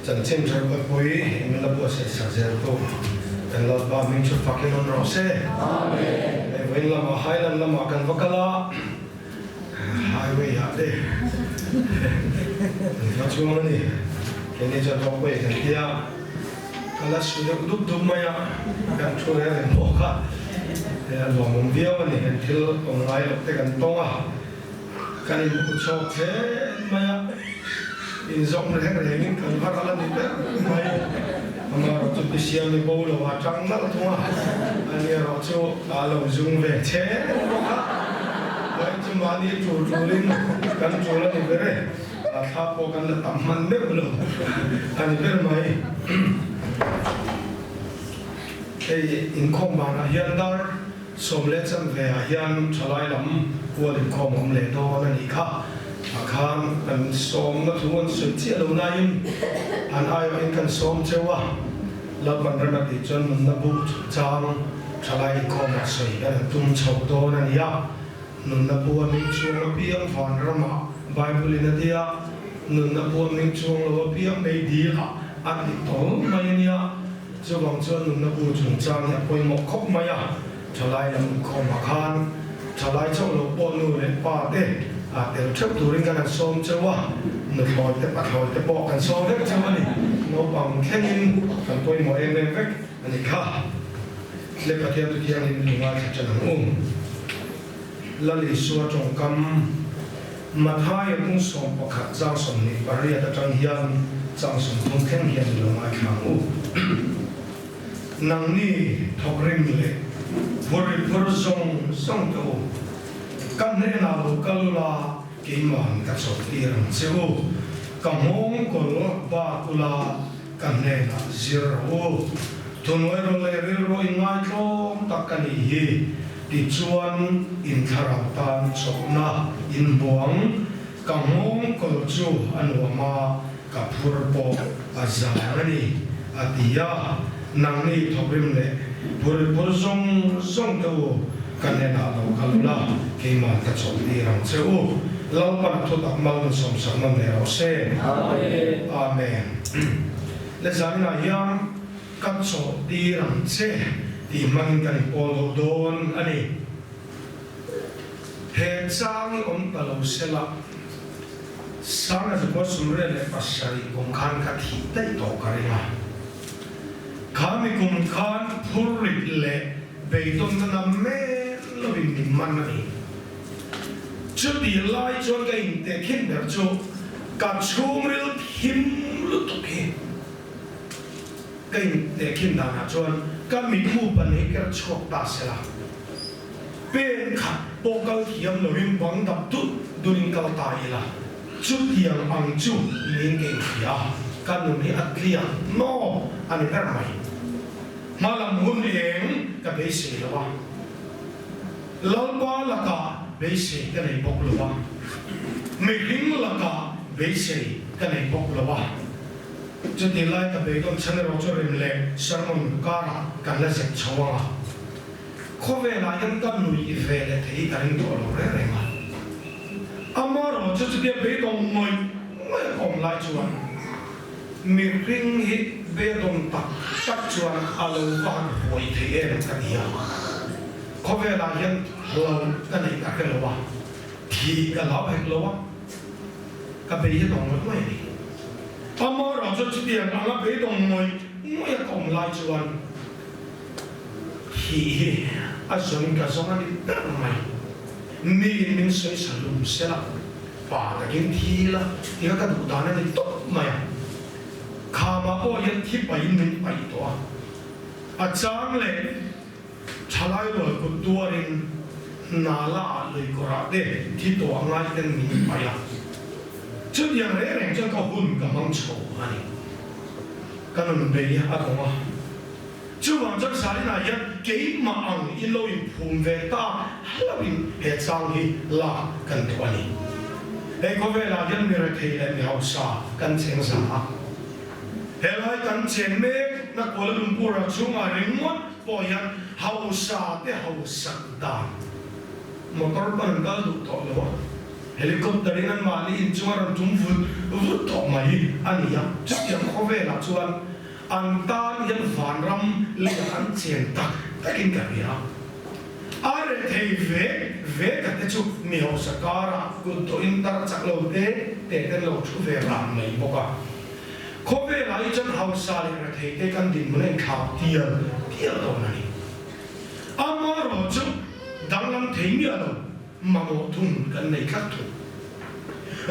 Chanchin thar khawpui in la buatsaih sak zel tu kan Lalpa hming chu fakin awm rawh se. Hei vawiin lamah Highland lamah kan va kal a, highway ah te kan va chuang a ni. Keini chuan walkway kan ti a, ka la su deuh dup dup mai a, kan thu reng reng pawh kha a nuamawm viau a ni. Kan thil awm ngai loh te kan tawng a. Kan inhmu chhawk hle mai a, inzawm reng rengin kan va ral a ni ber mai. Amaherawh chu Pi Siami bo lo a tang nalh thung a, ani erawh chu a lo zung ve che bawk a. Vawiin chu mahni tul tulin kan tul a ni ber e, a thla pawh kan la tam hman meuh lo a ni ber mai. Hei inkhawm banah hian dar 10:15 ah hian thalai lam kual inkhawm awm leh dawn a nih kha. Ah khan kan sawmna thu an sawi chiah lo nain an aiawhin kan sawm cheu a, Lalpan rem a tih chuan nunna bu chungchang thalai inkhawmah sawi kan han tum chho dawn a ni a. Nunna bu a ming chuang apiang vanramah Bible in a tia, nunna bu a ming chuang lo apiang meidilah a ti tawl mai a nia. Chuvang chuan nunna bu chungchang hi a pawimawh khawp mai a, thalai lam inkhawmah khan thalai chauh lo pawh nu leh pa te a tel theuh turin kan han sawm cheu a, nuthlawi te pathlawi te pawh kan sawm vek cheu a ni. Naupang thlengin kan pawimawh em em vek a ni kha. Le Pathian tu thianghlim i ngaithla ṭan ang u. Lal Isua tawngkam Mathaia bung 11 chang 28 atang hian chang 30 thleng hian i lo ngaithla ang u. Nangni thawkrim leh phur i phur zawng zawng te u, ka hnenah lo kal ula keima'n ka chawlhtir ang che u, ka nghawng kawl bak ula ka hnenah zir rawh u. Thuhnuai rawn leh rilru inngaitlawm tak ka nih hi. Tichuan, in thlarau tan chawlhna in hmuang, ka nghawng kawl chu a nuam a, ka phur pawh a zang a ni, a ti a. Nangni thawkrim leh phur phur zawng zawng te u, ka hnenah lo kal ula, keimah ka chawlhtir ang che u. Lalpan thutak mal min sawmsak nawn leh rawh se. Amen. Le zaninah hian. Ka chawhtir ang che tih hmangin kan inpawl ho dawn a ni. He chang i awm ta lo sela, Sanga 2007 kum khan ka thih daih tawh ka ring a. Khami kum khan phurrit leh beidawnna na men lovin min man a ni. Chutih lai chuan ka intehkhin ber chu ka chhungril thim lutuk hi. Ka intehkhin danah chuan ka mitmu pahnih ker chhuak ta se la, pen khat pawh kal thiam loin bang dap dut dunin kal ta ila, chutiang ang chu niin ka inhria a, ka nun hi a tliak nawk a ni ber mai. Hmalam hun eng ka beisei lo a, Lalpa lakah beisei ka nei bawk lo a, mihring lakah beisei ka nei bawk lo a. Chutih lai ka beidawn chhan erawh chu rim leh sermon karah kan la zep chho ang a. Khawvelah hian ka nuih ve leh thei hi ka ring tawh lo reng reng a. Amaherawh chu chutia beidawng ngawih ngawih a ka awm lai chuan mihring hi beidawng tak tak chuan a lo va han huai thei em ka ti a. Khawvelah hian hlo ka neih ka hre lo a, thi ka hlau hek lo a. Ka bei hi dawng ngawih ngawih a ni. Amaherawh chu chutiang anga bei dawng ngawih ngawih a ka awm lai chuan thih hi a zawng ka zawng a ni ber mai. Miin min sawisa lum sela, pa takin thi ila tia ka duh dan a ni tawp mai a. Khamah pawh hian thi paihin min paih tawh a. A chang leh. Thalai rual kut tuarin Nala ah lui kawrah te thi tawh a ngai ten min paih a. Chutiang reng reng chuan ka hun ka hmang chho a ni. Ka nun bei a dawng a. Chuvang chuan Sarinah hian keimah ang in lo inphum ve ta hlauhin he chang hi lak kan duh a ni. Hei khawvelah hian mi rethei leh mi hausa kan cheng za a. Helai kan chen mek na Kuala Lumpur-ah chhungah ringawt pawh hian hausa te hausak dan motor pawn an kal duh tawh lo a. Helicopter in anmahni inchung a rawn tum vut vut tawh mai a ni a. Chutiang khawvelah chuan an tan hian vanram leh an chen tak takin ka hria. A rethei ve ve ka te chu mi hausa karah kut dawhin tar chak lo te te ten lo thu ve ran mai bawk a. Khawvelah hi chuan hausa leh rethei te kan dinhmun a inthlak tial tial dawn a ni. Amaherawhchu danglam thei miah lo mamawh thung kan nei tlat thung.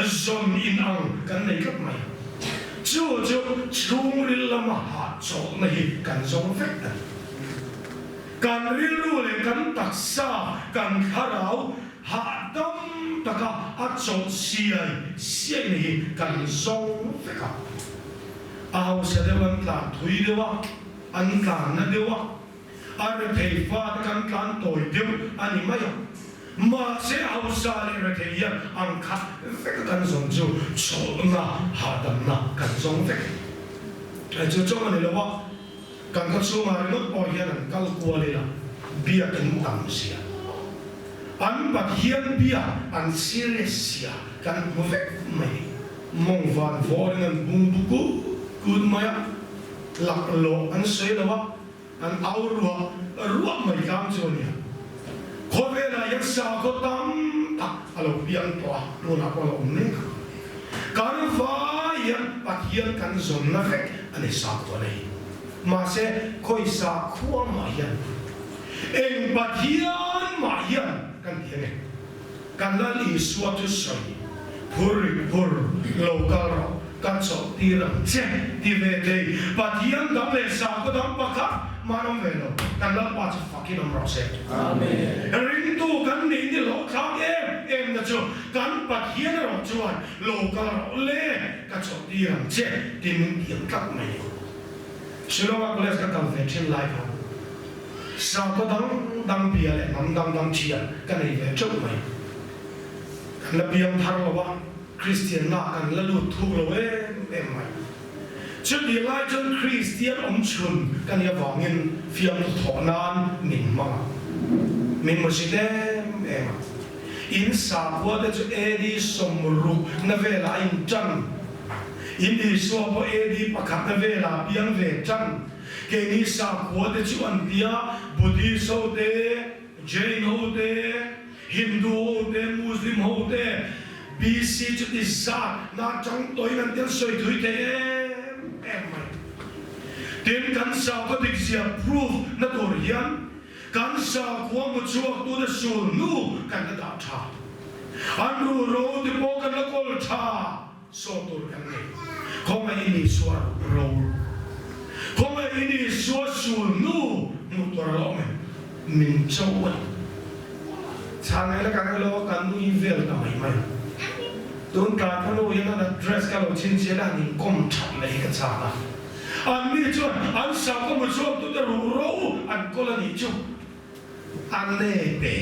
Zawn inang kan nei tlat mai. Chu chu chhungril lama hahchawlhna hi kan zawng vek a ni. Kan rilru leh kan taksa, kan thlarau hahdam taka a chawlh siai siaina hi kan zawng vek a. A hausa deuh an tlan thui deuh a, an tlan na deuh a, a rethei fate kan tlan tawi deuh a ni mai a. Mahse hausa leh rethei hian ang khat vek a kan zawn chu chawlhna, hahdamna kan zawng vek. Chu chawng a ni lo a. Kan khaw chhungah ringawt pawh hian an kal kual ila biakin tam zia, an Pathian bia an serious zia kan hmu vek mai. Mawng van vawrin an bung bu kut kut mai a, laklawh an sawi lo a, an au ruah ruah mai tlang chu a nia. Khawvelah hian sakhaw tam tak a lo piang tawh a, tunah pawh a lo awm mek a. Kan vai hian Pathian kan zawnna vek a ni sakhua nei. Mahse, khawi sakhua mah hian, eng Pathian mah hian kan ti ange. Kan Lal Isua thusawi, Phur rik phur, lo kal rawh, ka chawlh tir ang che, ti ve thei. Pathian dang leh sakhaw dang pakhat mah an awm ve lo. Kan Lalpa chu fakin awm rawh se. Ringtu kan nih ni lo thlak em em na chu kan Pathian erawh chuan lo kal rawh le, ka chawlh tir ang che, ti min tiam tlat mai. Shillong-a college ka kal ve thin lai khan sakhaw dang dang bia leh hnam dang dang thian ka nei ve teuh mai. Kan la piang thar lo a, Kristianna kan la lut thuk lo em em mai. Chutih lai chuan Kristian awm chhun ka nih avangin fiamthu thawh nan min hmang a, min hmusit em em a. In sakhua te chu AD 60 na velah a in tan. In Isua pawh AD pakhat na velah a piang ve tan. Keini sakhua te chu an tia Buddhist ho te, Jain ho te, Hindu ho te, Muslim ho te, BC chu ti zat na atang tawhin an tel sawi thui thei em em mai. Tin, kan sakhaw dikzia proof na tur hian Kan sakhua hmu chhuaktute sul hnu kan la dah tha. An ru ro te pawh kan la kawl tha saw tur kan nei. Khawngaih i Isua ro ru. Khawngaih i Isua sul hnu hmuh tur a la awm em? Min cho a ni. Chhan ngaihna kan hre lo a, kan nui vel ta mai mai a. Tun tlai ka nu hian an address ka lo chhinchhiah a, han inkawm that leh hi ka chak a. Anni chuan an sakhaw hmu chhuaktute ruh ro an kawl a nih chu a ne pe.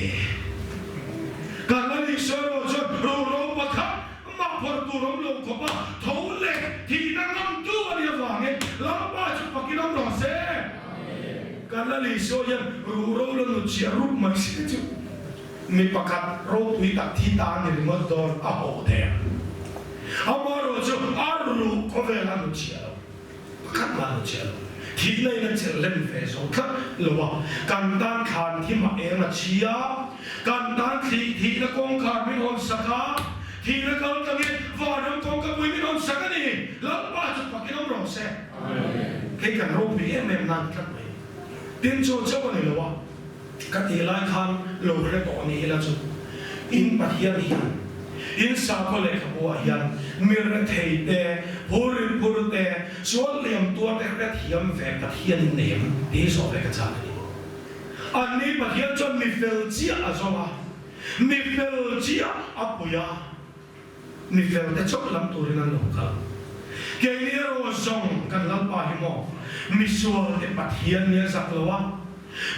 Kan la nih sawi erawh chuan ruh ro pakhat mah phawrh tur awm lo khawp a tho leh thihna ngamtu a nih avangin Lalpa chu fakin awm rawh se. Kan la nih sawi hian ruh ro la nu chiah rup mai se chu mi pakhat ropui tak thi ta a ni ringawt dawn a hawh thei ang. Amaherawh chu a ruh khawvel a nu chiah lo. Pakhat mah lo chiah lo. Thihna in a chelh lem ve zo tlat lo a, kan tan thlan thim a eng a chhia, kan tan thih thihna kawngkhar min hawn sak a, thihna kal tlangin vanram kawngka pui min hawn sak a ni. Lalpa chu fakin awm rawh se. Hei kan ropui em em nan tlat mai. Tin chu chauh a ni lo a, Ka tih lai khan lo hre tawh ni ila chu in Pathian hian in sakhaw lehkhabu ah hian mi rethei te, phurin phur te, sual liam tuar te hrethiam ve Pathian in nei em tih hi zawh ve ka chak a ni. Anni Pathian chuan mi fel chiah a zawng a, mi fel chiah a pui a. Mi fel te chauh lam turin an lo kal. Keini erawh zawng kan Lalpa hi maw misual te Pathian nia zak lo a,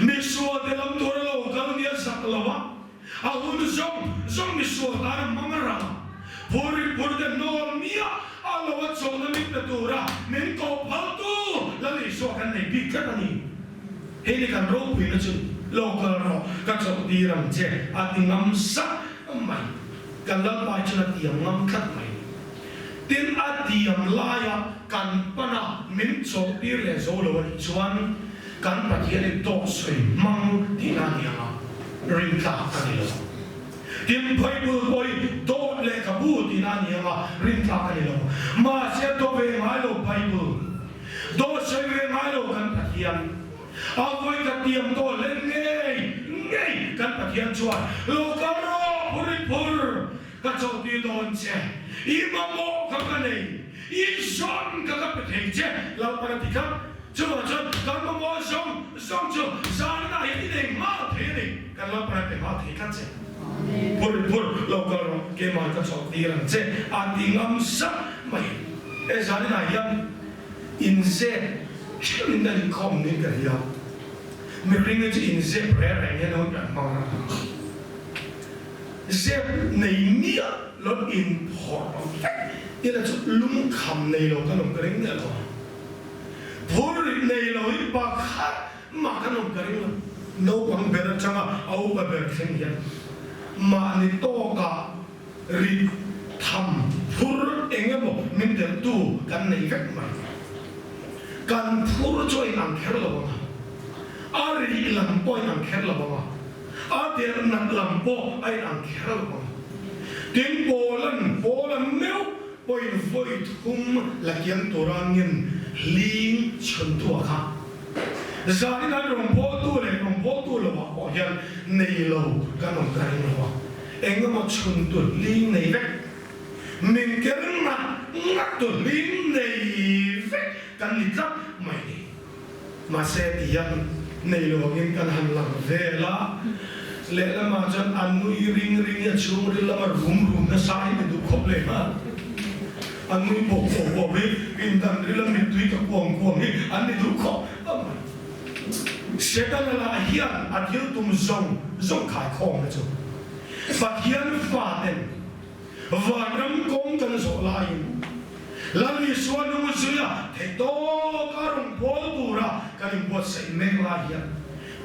misual te lam tur a lo kal nia zak lo a, a hun zawng zawng misual tan a hmang a rang, phurin phur te hnawl miah a lo a chawlhna min pe tura min koh phal tu Lal Isua kan nei bik tlat a ni. Hei ni kan ropuina chu lo kal rawh ka chawlh tir ang che a ti ngam zak mai. Kan Lalpa hi chuan a tiam ngam tlat mai. Tin, a tiam laia kan pana min chawlhtir leh zo lo a nih chuan kan Pathianin tawk sawi hmang tihna a ni ang a, rintlak a ni lo. Tin, Bible pawh hi dawt lehkhabu tihna a ni ang a, rintlak a ni lo. Mahse, a daw ve ngai lo Bible, dawt sawi ve ngai lo kan Pathian. A vawi ka tiam tawh hlen ngei ngei kan Pathian chuan lo kal rawh phur i phur ka chawhtir dawn che, i mamawh kha ka nei, i zawn kha ka pe thei che Lalpan a ti kha. Chuvang chuan kan mamawh zawng zawng chu zanah hian i nei nghal thei a ni, kan Lalpan a pe nghal thei tlat che. Phur i phur lo kal rawh keimah ka chawhtir ang che a ti ngam zat mai. He zaninah hian Inzep theuhin an inkhawm niin ka hria. Mihring hi chu inzep reng reng hian hun kan hmang reng a. Zep nei miah lo inphawrh vek ila chu lungkham nei lo kan awm ka ring miah lo a. Phurrit nei lo hi pakhat mah kan awm ka ring lo. Naupang ber atanga a upa ber thleng hian mahni tawkah Rit tham phur eng emaw min delhtu kan nei vek mai. Kan phur chu a inang kher lo ang a, a rih lam pawh a inang kher lo ang a, a delh nat lam pawh a inang kher lo ang. Tin, Pawlan, Pawlan meuh pawhin vawi thum la kiang tura ngen hling chhuntu a kha. Zanin an rawngbawltu leh rawngbawltu lovah pawh hian nei lo kan awm ka ring lo a. Engemaw chhun tu hling nei vek, min ker ngat ngat tu hling nei vek kan ni tlat mai ni. Mahse ti hian nei lo angin kan han lang vel a, lehlamah chuan a nui ring ring hi a chhungril lama rum rum nasa hi min duh khawp leh nghal. A nui pawh pawh pawh hi pindan rila mittui ka kuang kuang hi an ni duh khawp mai. Setana lah hian a thil tum zawng zawng khaikhawmna chu Pathian faten vanram kawng kan zawh laiin Lal Isua nung zuia theih tawka rawn bawl tura kan inbuatsaih mek lai hian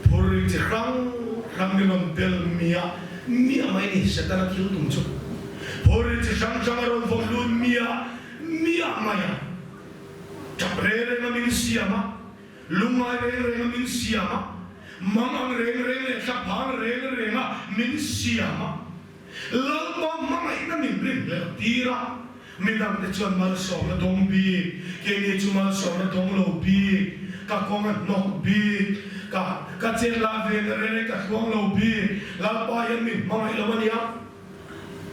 phurrit chi hrang hrang in rawn bel miah miah mai ni Setana thil tum chu phurrit chi hrang hrang a rawn vawm lut miah miah mai a, tap reng reng a min siam a. Lungngai reng reng a min siam a, mang ang reng reng leh thlaphang reng reng a min siam a, Lalpa hmangaihna min rinhlelh tir a, midangte chuan malsawmna dawng bik, keini chu malsawmna dawng lo bik, ka kawng a hnawk bik, ka ka chet lah ve na reng reng ka thluang lo bik, Lalpa hian min hmangaih lo a nia,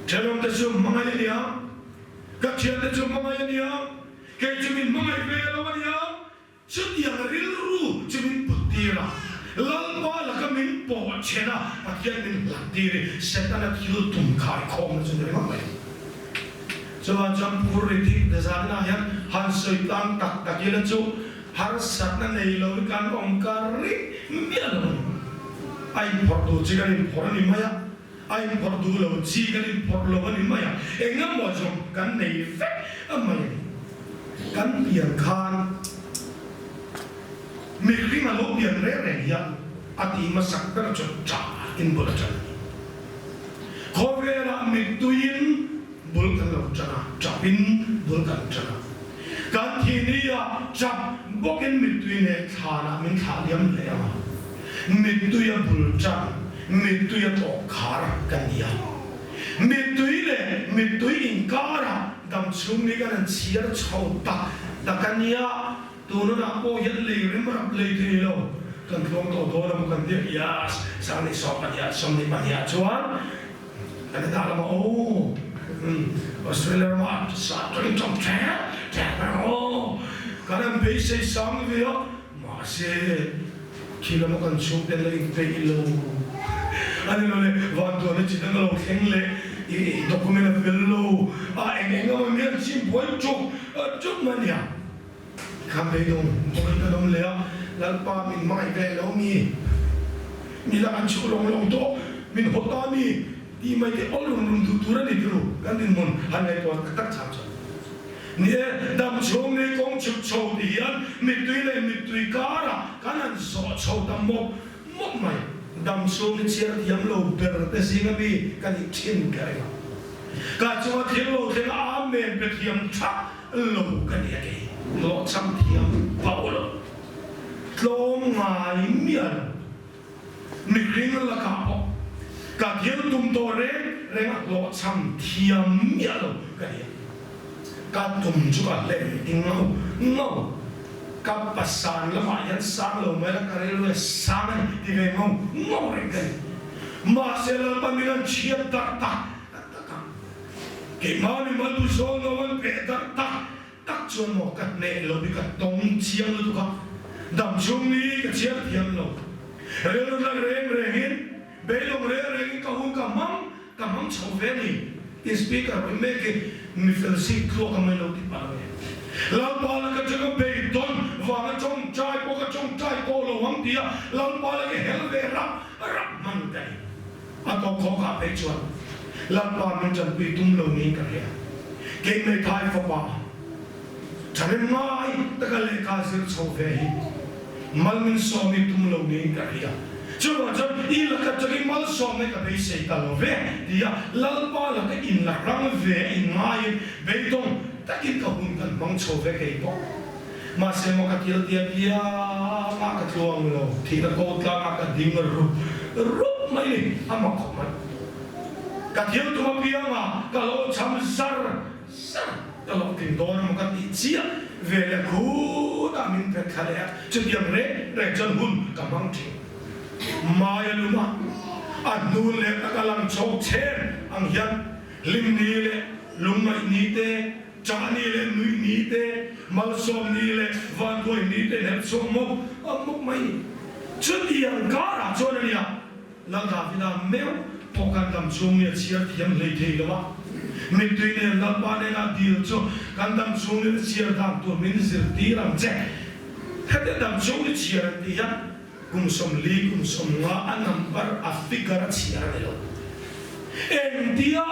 thenawmte chu hmangaih a nia, ka thiante chu hmangaih a nia, kei chu min hmangaih ve lo a nia. Chutiang rilru chu min put tir a, Lalpa laka min pawh chhen a, Pathian min hlat tir i Setana thil tum khaikhawmna chu ni ringawt mai. Chuvang chuan phur ri thik dazanna hian han sawi tlang tak tak ila chu harsatna nei lo hi kan awm ka ring miah lo a ni. A inphawrh duh chi kan inphawrh a ni mai a, a inphawrh duh lo chi kan inphawrh lo a ni mai a, engemaw zawng kan nei vek a mai a ni. Kan pian khan mihring a lo pian reng reng hian a tih hmasak ber chu ṭah in bul a ṭan a ni. Khawvelah mittuiin bul kan lo ṭan a, ṭapin bul kan ṭan a. Kan thih nia ṭap bawkin mittui leh thlanah min thlah liam hle ang a. Mittui a bul ṭan, mittui a tawp khar kan ni a. Mittui leh mittui inkarah Dam chhung ni kan han chhiar chho tak tak a nia, tununah pawh hian lei rem rap lei thei lo, kan tluang tawh dawn a maw kan tia, yes, sang ni sawm pahniha sawm ni pahniha chuan Canada lamah aw, Australia ramah sa tawng tawng tep tep reng aw, kan han beisei sang ve a, mahse khi lama kan chhungte la inpeih lo a ni lo le, vanduahna chi dang a lo thleng leh i document a fel lo a, eng eng emaw mi an chim buai ṭuk ṭuk mai a nia. Kha beidawng bawkin kan awm leh a, Lalpa min hmangaih ve lo mi, mi lah an chhuh lawng lawng tawh, min haw ta mi tih mai te awl rum rum duh tur a ni turu kan dinhmun han ngaihtuah tak tak chang chuan. Ni e, dam chhung ni kawng chhuk chho ti hian mittui leh mittui karah kan han zawh chho ta mawp mawp mai. Dam chhung ni chhiar thiam lo ber te zinga mi ka nih thin ka ring a. Ka chunga thil lo thleng a Amen pe thiam thak lo ka ni a kei. Hlawhchham thiam pauh lo. Tlawm ngai miah lo. Mihring lakah pawh ka thil tum tawh reng reng a hlawhchham thiam miah lo ka ni a. Ka tum chu ka hlen ti ngau ngau. Ka pasan lamah hian sang lo mai la ka rilru e sang a ni ti ve ngau ngau reng ka ni. Mahse Lalpa min an chhiat darh tak tak a, keimah mimal duhzawng lo an peh darh tak tak chuan maw ka hneh lo hi ka tawng chiang lutuk a, dam chhung ni ka chhiar thiam lo. Rilru na reng rengin, beidawng reng rengin ka hun ka hmang ka hmang chho ve a ni tih speaker pawhin mek hi mi fel zik tluak a mai lo ti pah lo e. Lalpa laka changa beidawn vanga tawngtai pawh ka tawngtai tawh lo ang tia Lalpa laka hel ve rap rap hman ka ni. A tawp khawk ah phei chuan Lalpa min tanpui tum lo niin ka hria. Kei Hmeithai fapa thahnem ngai taka lehkha zir chho ve hi mal min sawm hi tum lo niin ka hria. Chuvang chuan i laka tangin malsawmna ka beisei ta lo ve tia Lalpa laka inla rang ve a inngaiin beidawng takin ka hun kan hmang chho ve kei pawh. Mahse maw ka thil tia piangah ka tluang lo, thihna ko tlangah ka ding rup rup mai ni, a mak khawp mai. Ka thil tum apiangah ka lo cham zar zar, ka lo tling dawn emaw ka tih chiah ve leh khutah min phet thla leh a, chutiang reng reng chuan hun ka hmang thin. Mai a lum a, a hnun leh taka lang chho chen ang hian hlim ni leh lungngaih ni te, Chah ni leh nuih ni te, malsawm ni leh vanduai ni te inherh chhuak mawp mawp mai ni. Chutiang karah chuan a nia, Lal Davida meuh pawh kan dam chhung ni a chhiar thiam hlei thei lo a. Mittui nen Lalpa nena dil chu kan dam chhung ni a chhiar dan tur min zirtir ang che. Hetia dam chhung ni chhiar an tih hian Kum 40, kum 50 a number, a figure a chhiar a ni lo. Engtia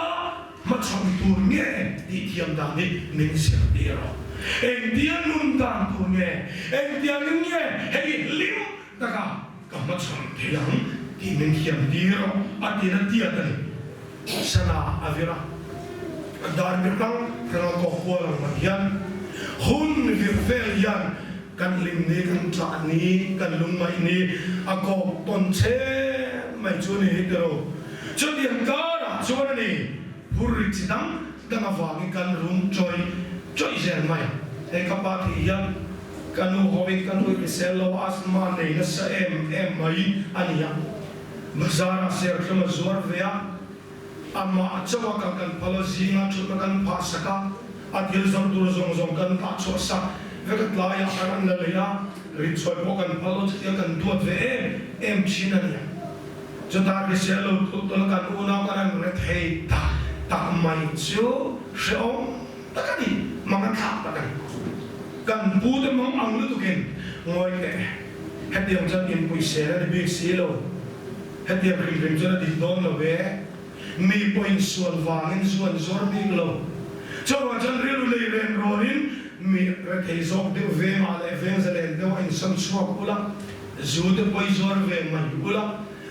hmachhawn tur nge tih thiam dan hi min zirtir rawh. Engtia nun dan tur nge, engtiangin nge hei hlim taka ka hmachhawn thei ang tih min thiam tir rawh a ti na tiat a ni. Sana a vir a, dar mi hrang hrang a kawk kual ang mai hian hun vir vel hian kan hlim ni, kan ṭah ni, kan lungngaih ni a kawk tawn chhem mai chu a ni hei tiro. Chutiang karah chuan a ni phur ri chi dang dang avangin kan rum chawih chawih zel mai. Hei ka pa thih hian ka nu hovin ka nu hrisel lo asthma nei nasa em em mai a ni a. Bazar-ah serthlum a zuar ve a, amah chauh a kal kan phal a, zingah thutna kan phah sak a, a thil zawrh tur zawng zawng kan dah chhuah sak vek a, tlaiah kan an la lei a, ritchhuai pawh kan phal lo chutia kan duat ve em em thin a nia. Chutah hrisel lo tulh tulh a kan unau kan an re thei tak tak mai chu hrehawm tak a ni, mang a thlak tak a ni. Kan pute mang ang lutukin ngawi teh. Hetiang chuan inpui sel a ni bik si lo. Hetiang hrim hrim chuan a dik dawn lo ve. Mi pawh insual vangin zu an zuar bik lo. Chuvang chuan rilru nei reng rawnin mi rethei zawk deuh vengah leh veng zalen deuh a insawn chhuak ula, zu te pawh i zuar ve mai ula,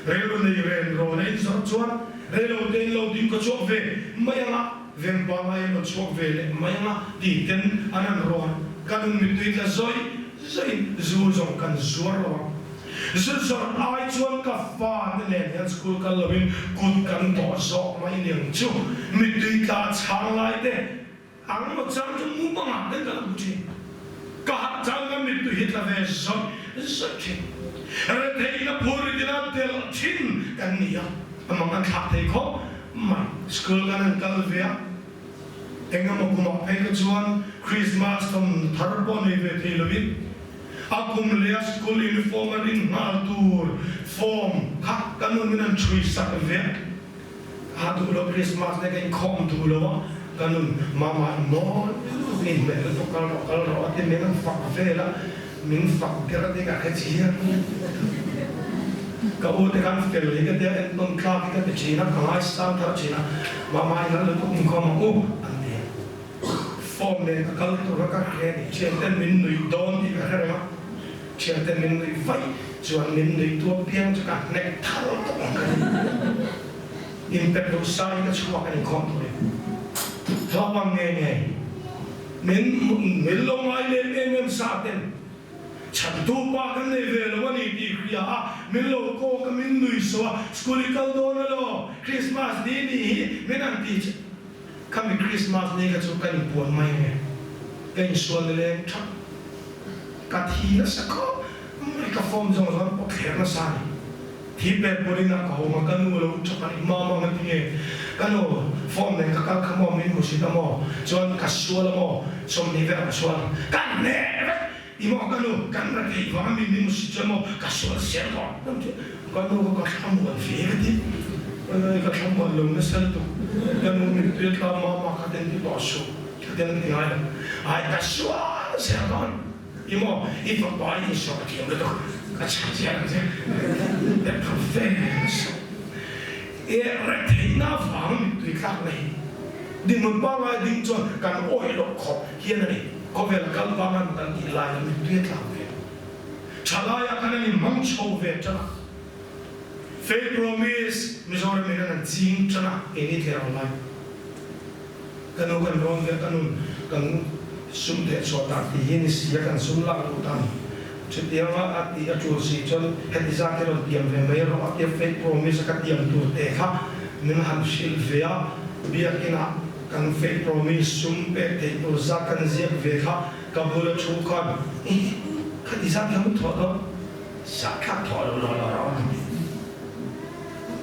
rilru nei reng rawn a inzawrh chuan reilo te in lo ding ka chhuak ve mai ang a, veng pangai in rawn chhuak ve leh mai ang a tih ten an han rawn ka nun mittui tla zawih Zain zu zawng kan zuar lo ang. Zu zawrh ai chuan ka fa te nen hian school kal loin kut kan tawh zawk mai niang chu. Mittui tla chhang lai te ang maw chang chu mu bangah ten ka lo hmu thin. Ka harh chang ka mittui hi tla ve zawih zawih thin. Retheihna phurritin a delh thin kan ni a, a mang an thlak thei khawp mai. School kan han kal ve a. Engemaw kumah phei kha chuan Krismas thawm thar pawh nei ve thei lovin a kum leh a school uniform a rin nghal tur form kha ka nu min an chhui sak ve a. A duh lo Krismas te ka inkhawm duh lo a, ka nun mama in mawi lutuk in hmeh lutuk kal rawh kal rawh a ti min an fak vel a, min fak ber a ti ka hre chiang. Ka u te khan fel hi ka tia entawn tlak hi ka ti thin a, ka ngaisang thar thin a, mama in an lutuk inkhawm ang u an ti a. Form nen ka kal tur a ka hre a ni, thianten min nuih dawn tih ka hre reng a, thianten min nuih vaih chuan min nuih tu apiang chu ka hnek thar tawp ang ka ti. Inpet duh sa in ka chhuak a ni inkhawm turin. Thlapang nge nge min min lo ngai lem em em sa ten chhantu pa kan nei ve lo a ni tih hria a, min lo kawk a, min nui so a, school i kal dawn elaw, Christmas ni ni hi min han ti che. Khami Christmas ni kha chu ka inpuan mai nge, ka insual nileng thap, ka thi nasa khawp mai, ka form zawng zawng pawh thler nasa a ni. Thi pek pawhin a ka hawng a, ka nu a lo thap a ni, Mama nga ti nge? Ka nu form nen ka kal kha maw, min hmusit a maw? Chuan ka sual a maw? 20 vel ka sual, ka hneh vek I maw ka nu, kan ra theih vang a mi min hmusit chuan maw ka sual zel tawh ang ti. Ka nu ka ka thlamuan ve ka ti, ka thlamuan lo nasa lutuk, ka nu mittui a tla mama kha ten ti tawh suh, ka ten ti ngai lo, ai ka sual zel tawh ang, I maw i fapa i insuah ka thiam lutuk, ka chhan zel ang che, ka tha ve nasa. E retheihna avanga mittui tlakna hi dinhmun pangngai ding chuan kan awih loh khawp hian a ni. Khawvel a kal vang an kan tih laia mittui a tlak ve. Thalaia kan an inhmang chho ve tan a. Faith Promise Mizoram in an an ching tan a keini thler ang lai. Ka nu kan rawn ve ka nun kan sum theh chhuah dan tih hi ni si a kan sum lak luh dan chutianga a tih a tul si chuan heti zat hi rawn tiam ve mai rawh a tia Faith Promise a ka tiam tur te kha min han hrilh ve a biakinah Kan Faith Promise sum pek theih tur zat kan ziak ve kha ka bula thu khan ih khati zat kha mun thawh dawn zahthlak thawh lo lo lo rawh an ti.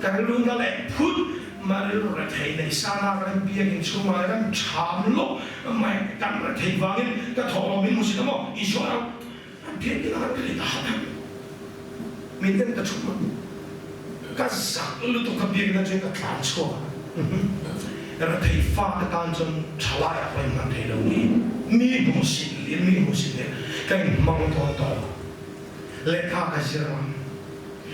Ka rilru na leh phut mah rilru rethei nei sana kan biakin chhungah kan ṭham lawk mai kan rethei vangin ka thawh lo min hmusit a maw Isua ram biakin a kan ri ta hat a min en ta ṭhup a. Ka zak lutuk ka biakna chu ka tlan chhuak a, rethei fate tan chuan thalai ah pawh inhman thei lo ni, mi hmuhsit leh mi hmuhsit leh ka inhmang tawn tawh lo. Lehkha ka zir ang,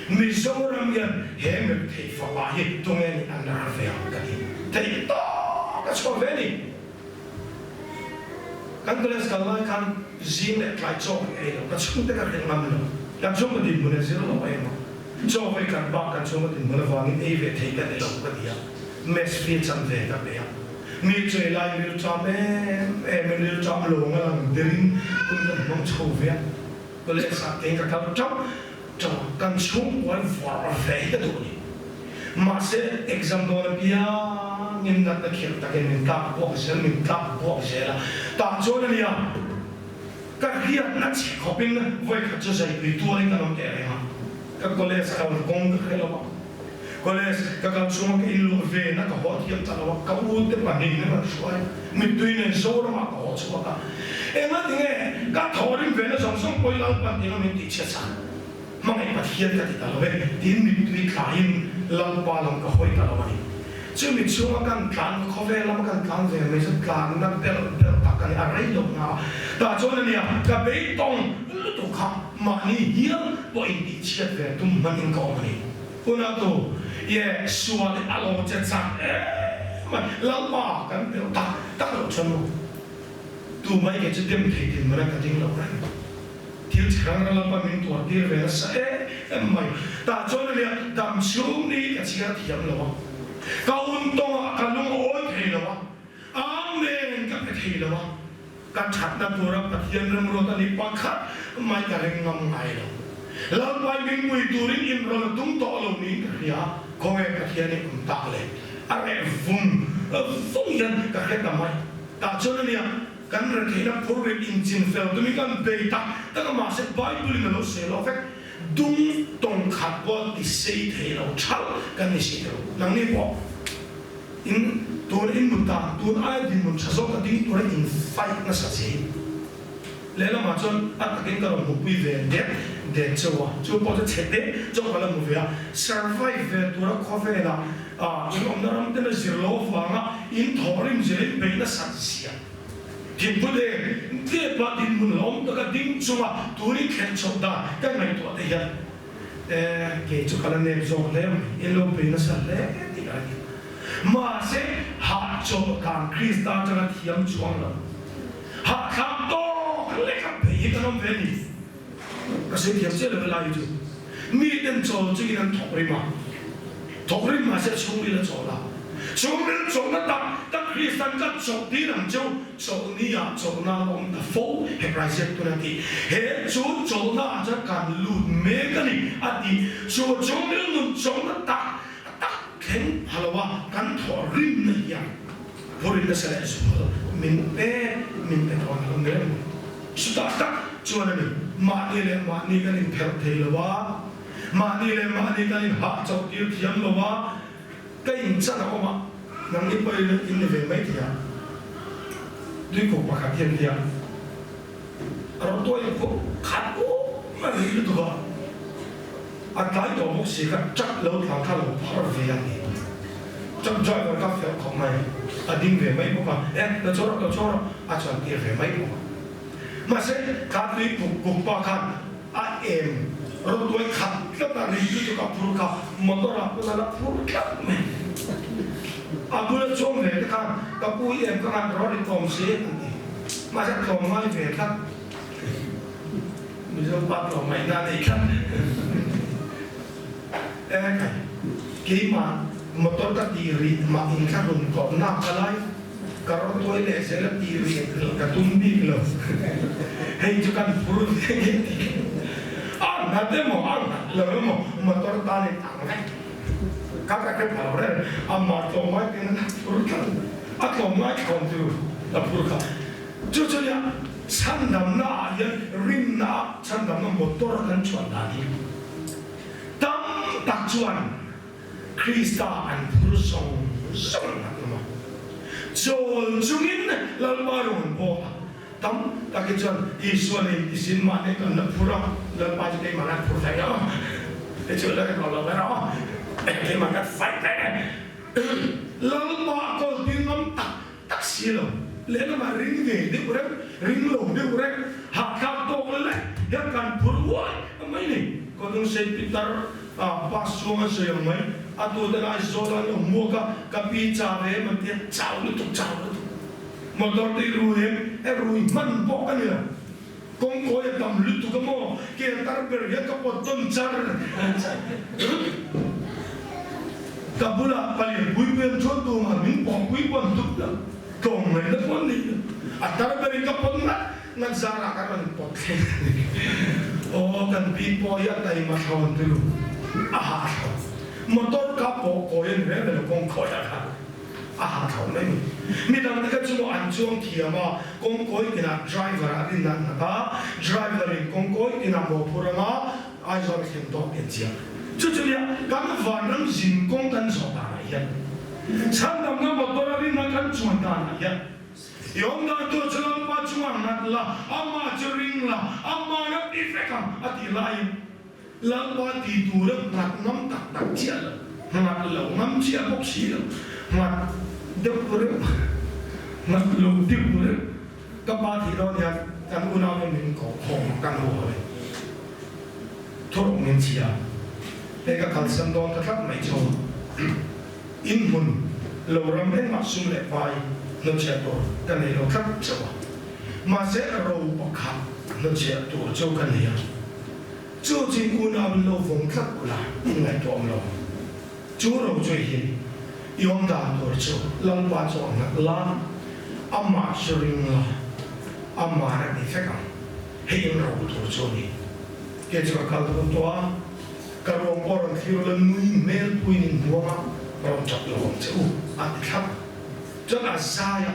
Mizoram hian he mirethei fapa hi tunge nih an rar ve ang ka ti thei tawk a chhuak ve a ni. Kan college kal lai khan zing leh tlai chaw kan ei lo, ka chhungte ka hrilh ngam lo, kan chhungkaw dinhmun a zir lo em a, chaw vei kan bak kan chhungkaw dinhmun avangin ei ve thei ka ni lo ka ti a, mess fee chan ve ka pe a, mi chei lai rilṭam em em in rilṭam lawng a lang derin hun kan hmang chho ve a, college ah kei ka kal ṭauh ṭauh a, kan chhungkuai vawrh ve hi ka duh a ni. Mahse, exam dawn apiangin natna khirh takin min tlak buak zel, min tlak buak zel a. Tah chuan a nia, ka hriatna chhe khawpin vawikhat chu zaipui tualin kan awm teh reng a. Ka college kal kawng ka hre lo a, college ka kal chhunga ka inluah vena ka haw thiam ta lo a, ka ute pahnihin an rawn hruai a, mittui nen Zoramah ka haw chhuak a. Engatinge ka thawhrim vena zawng zawng pawhin Lalpan tinga min tihchhiat sak? Hmangaih Pathian ka ti ta lo e, tiin mittui tlaiin Lalpa lam ka hawi ta lo a ni. Chumi chhunga kan tlan khawvel lama kan tlan ve mai chu tlanna belh belh tak a ni, a rei lo na a. Tah chuan a nia, ka beitawng lutuk kha mahni hial pawh intihchhiat ve tum hmanin ka awm a ni. Unautu, ye sual i a lo che chak em mai, Lalpa kan belh tak tak loh chuan maw? Tumah i ke chu dem thei din mana ka ding lo reng. Thil chi hrang hrang lama min tuar tir ve nasa em em mai. Tah chuan a nia, dam chhung ni ka chhiar thiam lo a, ka un tawngah ka lung a awi thei lo a, Amen ka pe thei lo a, ka thatna tura Pathian remruat a ni pakhat mai ka ring ngam ngai lo. Lalpai min pui turin inrawn a tum tawh lo niin ka hria a, khawnge Pathian i awm tak le? A reh vung vung hian ka hre ta mai. Tah chuan a nia, Kan retheihna phur rit inchin fel tumin kan bei tak tak a, mahse Bible in a lo sawi lo vek. Dung tawng khat pawh ti sei thei lo thalh kan ni si tho. Nangni pawh in tun in mut dan tun aia dinhmun tha zawk a ding tura in fight nasa che. Lehlamah chuan a takin ka rawn hmupui ve dek dek chauh a, chu pawh chu chhe dek chauh ka la hmu ve a. Survive ve tura khawvelah in awmna ram ten a zir lo avanga in thawhrim zir in beih nasat zia. Thingpu deng tlepa dinhmun lawm taka ding chunga turin thlen chhoh dan ka ngaihtuah te hian kei chu ka la nep zawk hle mai, in lo bei nasa hle tih ka la ti. Mahse, hahchawlh dan Krista atanga thiam chuang lo, hahthlak tawk lek a bei hi kan awm ve a ni. Ka sawi thiam chiah lo helai hi chu. Miten chawl chungin an thawk rim a, thawk rim mahse chhungril a chawl a, chhungril chawlhna tak tak. Kristan ka chawlh tir ang cheu, chawlhni ah chawlhna a awm ta fo, Hebrai ziaktun a ti. He chu chawlhna ah chuan kan lut mek a ni, a ti. Chu chungril nun chawlhna tak tak thleng pha lo a kan thawh rimna hian Phurin nasa leh zual min pe min pe dawn lo ni reng. Chutah tak chuan a ni, mahni leh mahni kan inpherh thei lo a, mahni leh mahni kan inhah chauh tir thiam lo a, ka inchan a awm a, nangni pawhin in ni ve mai thei a. Tuikuk pakhat hian nia a rawn tuai phur khat awm a nih lutuk a, a tlai tawh bawk si kha truck lo tlan kha lo phar ve a ni. Truck driver kha fel khawp mai, a ding ve mai bawk a, e lo chho rawh lo chho rawh a chuan tir ve mai bawk a. Mahse kha tuikuk kuk pa khan a em rawn tuai khat tlat a, ri lutuk a phur kha motor ah pawn a la phur tlat mai. A bula chuang ve te khan ka pu i em ka ngat rawh ri tlawm si an ti. Mahse a tlawm ngai ve tlat. Mizo pa tlawm ngaihna a nei tlat. E kai, keimah motor ka tih rih mah in thla run kawp nak a lai. Ka rawn tuai leh zel a tih rih ka tum bik lo. Hei chu kan phur ve nge tih a nghat emaw a nghat lo emaw motor tan in ang vek. Ka ka hre phah lo reng amah tlawmngai ten a phur tlat a tlawmngai thlawn chu a phur kha. Chu chu nia chhandamna ah hian rinna ah chhandamna motor kan chuan dan hi tam tak chuan Krista an phur zawng zawng a tum a, chawl chungin Lalpa rawn bawk a, tam takin chuan Isua nei tisin mahni kan la phur a, Lalpa chu keimah lan phur thei lo, te chu la ring lo ber a, keimah kan fight thei e, Lalpa a kawl tir ngam tak tak si lo, lehlamah ring ve deuh reng, ring lo deuh reng, hahthlak tawk leh hian kan phur uai mai ni, Kawlungsei pitar A bus chuang an sawi ang mai. A tu te lai zawl an lo hmuak a, ka pi cha ve em an tia, chau lutuk, chau lutuk. Motor te i rui em? E rui hman bawk a ni lo. Kawngkawi a tam lutuk a maw? Ke a tar ber hian ka pawt tawn char char. Ka bulah palian pui pui an chuan tumah min pawh pui pawn dup lo. Tlawm mai na pawn ni lo. A tar berin ka pawt ngat ngat zarah kan rawn pawt thleng a ni. Aw kan pi pawh hi a taima thlawn tulu a hah thlo. Motor kha pawh kawi a ni reng reng lo kawng khawi ah khan a hah thlo mai ni. Midang te kha chu maw an chuang thiam a, kawng kawi tinah driver a rin nat nat a, driver in kawng kawi tinah mawhphur anga Aizawl a thleng tawh pian chiang. Chu chu nia kan vanram zin kawng kan zawh danah hian chhandamna motor a rinna kan chuan danah hian i awm dan tur chu Lalpa chungah ngat la, amah chu ring la, amah na ti vek ang a tih laiin Lalpa ti tura nghat ngam tak tak chiah lo, nghat lo ngam chiah bawk si lo, nghat deuh reuh, nghat lo deuh reuh. Ka pa thih dawn hian kan unau hian min koh khawm a, kan haw hawi thuruk min chhia. Hei ka kalsan dawn ta tlat mai chu in hmun lo ram engmah sum leh pai hnawchhiah tur ka nei lo tlat chauh a, mahse ro pakhat hnawchhiah tur chu ka nei a, chu chu in unau in lo vawng tlat ula in ngaihtuah awm lo. Chu ro chu hi i awm dan tur chu Lalpa chu a nghat la, amah chu ring la, ama'n a ti vek ang. Hei in ro tur chu a ni. Kei chu ka kal dawn tawh a, ka ruang pawh rawn thlir la nui hmel puiin in hmuang a, rawn tap lo ang che u, a ti thlap. Chuan a zai a.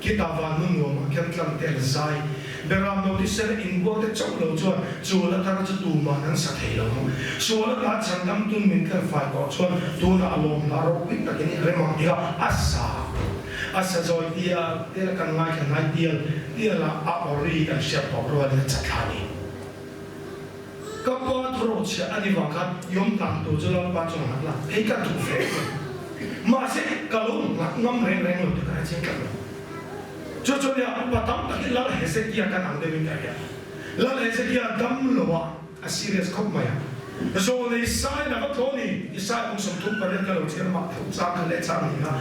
Khita van nu nuamah khian tlang te an zai. Beram lo thisen a inbual te chauh lo chuan sual athar chu tuman an sa thei lo ang. Sual ata chhandam tun min tlen fai tawh chuan tunah a lawm hla ropui takin i rem ang tia a sa a sa zawi tial tial a kan ngaithla hnai tial tial a a awri kan hriat tawh rualin a chatthla a ni. Ka pa thawrawhchhiah a ni vang khan yawm tan tur chu Lalpa chuan a nghat la, hei ka duh ve em? Mahse, ka lo nghat ngam reng reng lo tih ka hrechiang tlat lo. Chu chu nia, pa tam takin Lal Hezekia kan ang deuhin ka hria. Lal Hezekia dam lo a, a serious khawp mai a. Zawlnei Isai laka tlaw ni, Isai kum 38 ka lo chhiar mah theuh chang kha leh chang ni kha,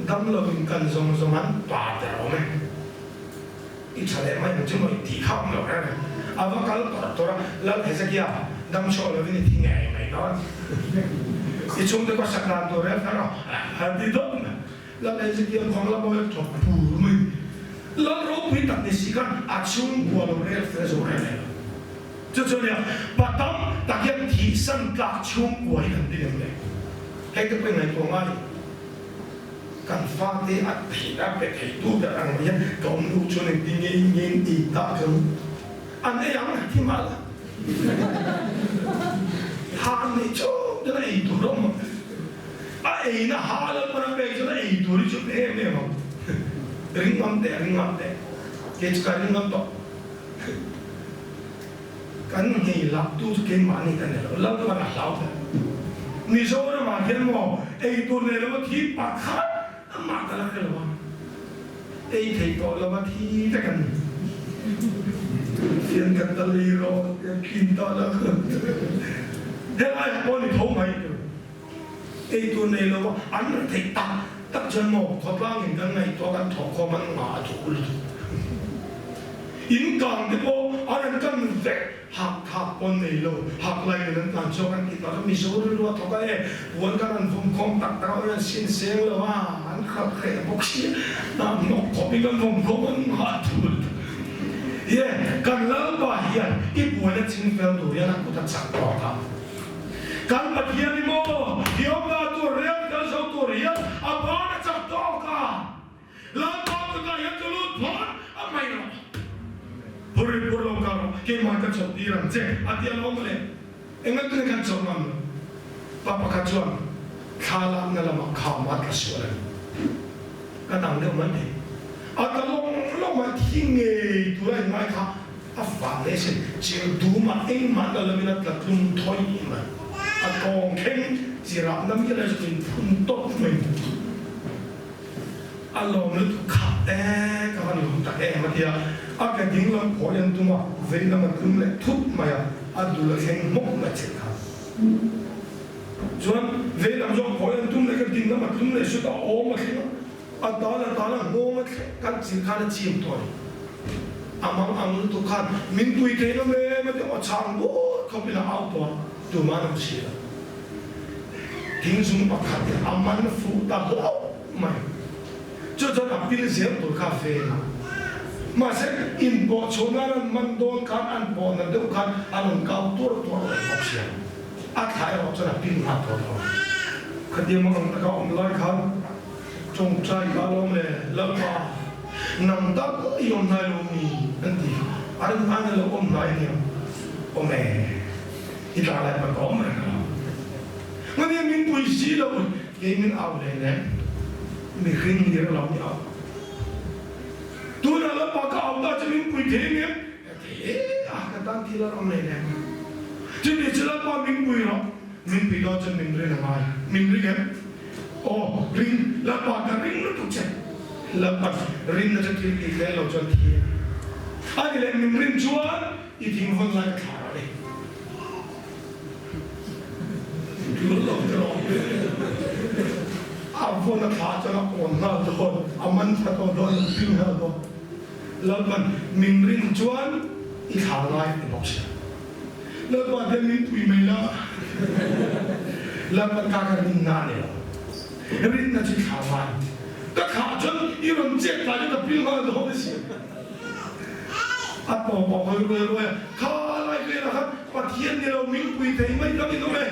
dam loin kan zawng zawng an pa ber awm e. I tha leh mai ang chu maw i tih kha awm lo reng reng. A va kal tawrh tawrh a, Lal Hezekia dam chhuah lovin i thi ngei mai dawn. I chhungte kawsak dan tur reng kha rawh a ti dawt mai. Lal Hezekia vang lama awm tawp bur mai. Lal ropui tak ni si khan a chhungkua lo rel fel zo reng reng lo. Chu chu ania, pa tam tak hian thihsan tlak chhungkua hi kan ti em le? Hei te pawh i ngaihtuah ngai. Kan fate a theih a pe thei tu ber ang hian ka awm nu chuan engtin nge nge in ei tak ang? An ei ang thi mah la. Ha an neih chawp chuan a ei tur a awm ang. A eina ha lalpan a pek chuan a ei tur hi chu pe em em ang. Ring ngam teh, ring ngam teh. Kei chu ka ring ngam tawh. Kan nghei lak tu chu keimahni ka ni lo, Lalpan a hlau ber. Mizoramah hian maw ei tur nei lova thi pakhat amah ka la hre lo a, ei thei tawh lova thi vek an ni. Fian kan ta lei rawh tiang khin ta la helai ah pawh ni tho mai tur. Ei tur nei lova an rawn theih tak tak chuan maw khawtlangin kan ngaihtuah kan thawhkhawm an ngah a duh lutuk. In kang te pawh an rawn kan vek hak thak pawn nei lo hak lai nen an tlan chhuak an tih tak a Mizo rilru a thawk a e puan kan rawn vawm khawm tak tak a awi an sin seng lo a an khalh hreh bawk sia hnam hnawk khawp in kan vawm khawm an ngah a duh lutuk. Ye kan Lalpa hian i buaina chingfel tur hian a kut a chak tawk a. Kan Pathian i maw, i awmna tur rel kal zo tur hian a ban a chak tawk a, Lalpa kutah hian ka lut phawt a mai rawh. Phur phur lo ka rawh, keimah ka chawp tir ang che, a ti alawm mawle. Enga tune khan chawp ngam lo. Pa pakhat chuan thla lakna lamah kham a tla sual a ni. Ka dang deuh mai thei. A tla lawng lawng mai, thi ngei tura inngai kha A fah leh sin chil dum ah engmah la lo in a tla tlum thawi mai. A tawng thleng chi rah na mial a in phun tawp mai. A lawm lutuk kha e ka van lawm tak em a ti a, a ke ding lam phawi an tum a, vei lam a tlum leh thut mai a, a dul a thleng hmawk mai che kha. Chuan vei lam zawk phawi an tum leh ka ding lam a tlum leh sut a, awm a thleng a. A tal a tal a nghawng a thleng kan chil khan a chim tawh a ni. A mang ang lutuk khan min pui thei lo em a ti aw chhang but khawp in a au tawh a, tumah an awm si lo. Thingzung pakhat in a man fuh ta hlauh mai. Chu chuan a pil zel tur kha a ven a. Mahse inpawh chhuah nan an man dawn khan an pawh na deuh khan a rawn kau tuar tuar reng bawk si a. A thla erawh chuan a pil nghal tawh lo. Khatia mang ang taka awm lai khan Tawngtai ka lawm le, Lalpa, nang tak i awm hnai lo mi? an ti. A rin aiin a lo awm hnai aniang. Awm e, i tla lai pawn ka awm reng a lo. Ngania min pui si lo, kei min au hle hle. Mihring lir a lo ni au. Tunah Lalpa ka au ta che min pui thei aniang? Ka ti e, a ka tan thil a rawm hle hle. Chumi chu Lalpa min pui rawh, min pui dawn chuan min rin a ngai. Min ring em? Aw, ring, Lalpa ka ring lutuk che. Lalpa rinna chu thil tih hle lo chuan thi a ni. A ni leh min rin chuan i thing vawn lai ka thlah rawh le. Tul lo te rawh. A vawn a thlah chuan a awn nghal dawn, a man tha tawh dawn, a ping nghal dawn. Lalpan min rin chuan i thlah lai a ti bawk si. Lalpa te min pui mai la, Lalpa ka ka rinna a ni lo, rinna chu thla ngai, ka thlah chuan i rawn chet lai chu ka pil nghal dawn a si. A tawp a hawi ruai ruai a, kha lai velah khan Pathian ni lo min pui thei mai ka ni nawm e.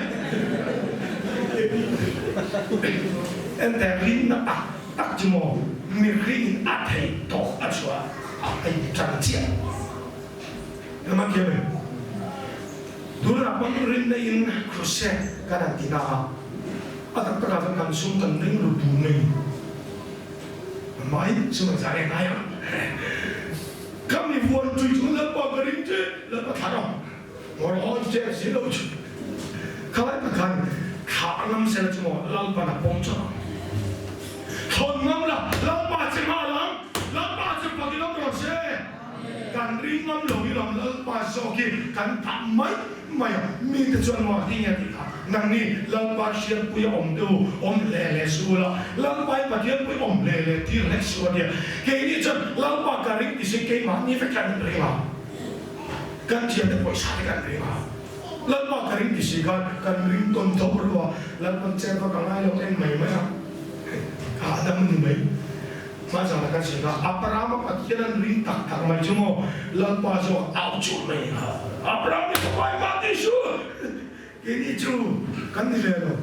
Ente rinna tak tak chu maw mihring in a theih tawk a chhuah a ei tan chiah. Engmah thiam em? Tunah pawn rinna in crusade kan han ti na a, a tak takah chuan kan sum kan ring ru bur mai ni. Mai sum an zah reng ngai ang. Ka mi vuan chui chu Lalpa ka ring che, Lalpa thlah rawh. Ngawr hawn che si lo chu. Khalai tak khan thlah ngam sela chu maw Lalpan a pawm chawt ang. Thawn ngam la, Lalpa che nghal ang, Lalpa che pakin awm rawh se. Kan ring ngam lo i lam Lalpa zawk hi kan tah mai mai a, mite chuan maw a ti nge tih kha nangni Lalpa hriatpui a awm deuh u, awm hle hle suh ula, Lalpa hi Pathianpui awm hle hle tir hlek suh a tia, keini chuan Lalpa ka ring ti si keimahni vek kan ring a, kan thiante pawisa te kan ring a, Lalpa ka ring ti si khan kan ring tawn tho rua, Lalpan chen vak a ngai lo en mai mai a. Hahdam a ni mai. Hmaizana kan sawi kha, Abrahama Pathian an ring tak tak mai chu maw Lalpa zawk au chur mai a. Abraham i fapa i mah tih suh! Keini chu kan ni ve lo.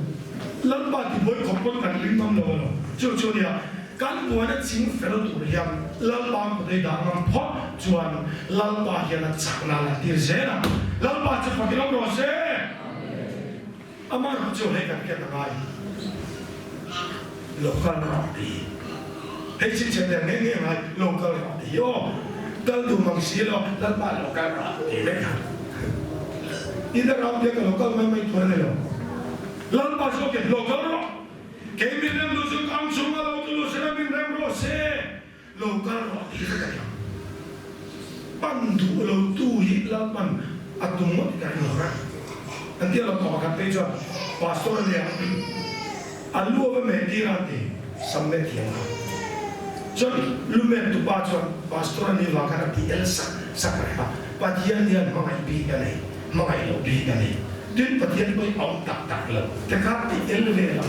Lalpa tibuai khawp pawn kan ring ngam lo a lo. Chu chu nia, kan buaina ching fel tur hian Lalpa kut ei dah ngam phawt chuan Lalpa hian a chakna a la tir zel a. Lalpa chu fakin awm rawh se! Amah rawh chu hei kan hriat a ngai. Lo kal rawh ti hi. Hei chhinchhiah der ngei ngei a ngai, lo kal rawh ti hi aw. Kal duh mang si lo, Lalpa lo kal rawh ti vek a. Ina ram tia ka lo kal mai mai tur a ni lo. Lalpa chu ok, lo kal rawh. Kei min rem duh chu kang chhunga lo tu lu sela min rem rawh se. Lo kal rawh tih vek a ni ang. Pan duh lo tu hi Lalpan a tum ngawt ka ring lo reng. An tia lo tawh pakhat phei chuan Pastor a nia a lu a va meh tir a ti sam meh thiam kha. Chuan lu meh tu pa chuan Pastor a nih vang khan a ti el sak sak reng a, Pathian hian hmangaih bik a nei, hmangaih loh bik a nei. Tin Pathian pawhin a awm tak tak lo. Te kha ti el vel a,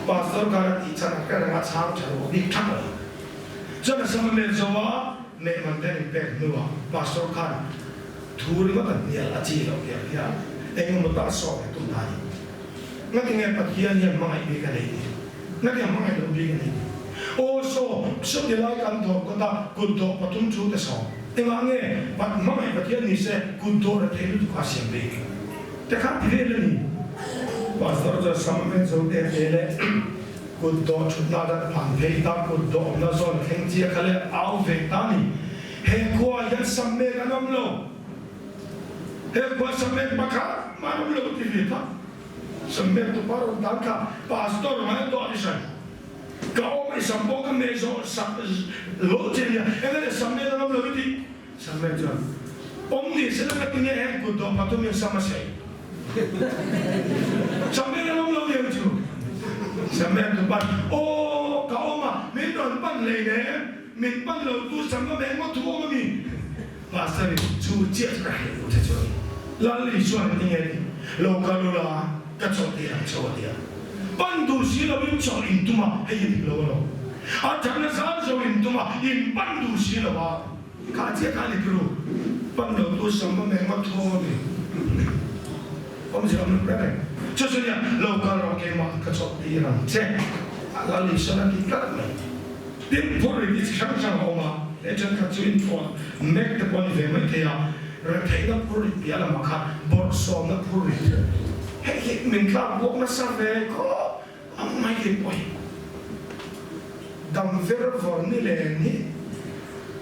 Pastor khan a tih chhan a hre reng a chhang tha lo bik thak lo. Chuan a sama mel zo a, mehman te an inpek hnuah Pastor khan thu ringawt a hnial a chi loh hial hian eng emaw ta sawm leh tum ta a ni. Ngatinge Pathian hian hmangaih bik a nei tih? Ngatinge hmangaih loh bik a nei tih? Aw saw, sawti lai kan thawh kawt a, kut dawh pathum thu te saw. Engah nge hmangaih Pathian ni se kut dawh rethei lutuk a siam bik? Te kha ti vel a ni. Pastor chuan sama mel zo te te leh. Kut dawh thutna dan hman phei ta kut dawh awmna zawn thleng chiah kha leh au ve ta ni. He khua hian Samek an awm lo. He khua Samek pakhat mah an awm lo ti ve ta. Samek tu pa rawn tan kha Pastor ngai an tuah ni hran. Ka awm i sam pawh ka meh zawh sak lo che nia. Enge le Samek an awm lo i tih? Samuel chuan, Awm ni se la ka ti nge heng kut dawh pathumin sam a sei. Samuel an awm lo nia chu. Samuel chu pan, Aw, ka awm a, min rawn pan hlei nem, min pan lo tu sam ka meh ngawt thu awm a mi? Pastor in, Chu chiah chu ka hreh lo che chu a ni. Lal Isuan a ti nge ti, Lo kal u la, ka chawlh tir ang chauh a ti a. Pan duh si loin chawlh in tum a, hei hi dik lo a lo. A thatna zar zo in tum a, in pan duh si lo a. Kha chiah kha ni turu, pan lo tu sam a meng a thaw a ni. Awmzia awm lo reng. Chu chu nia, lo kal rawh keimah ka chawlh tir ang che. A Lal Isua a ti tlat mai. Tin, phur ri chi hrang hrang a awm a, he thenkhat chu inthawn mek te pawh a ni ve mai thei a, retheihna phur ri piah lamah khan bawrhsawmna phur ri te hei hi min tlak buak nasa ve khawp ang mai hi pawi. Dam ver vawr ni leng hi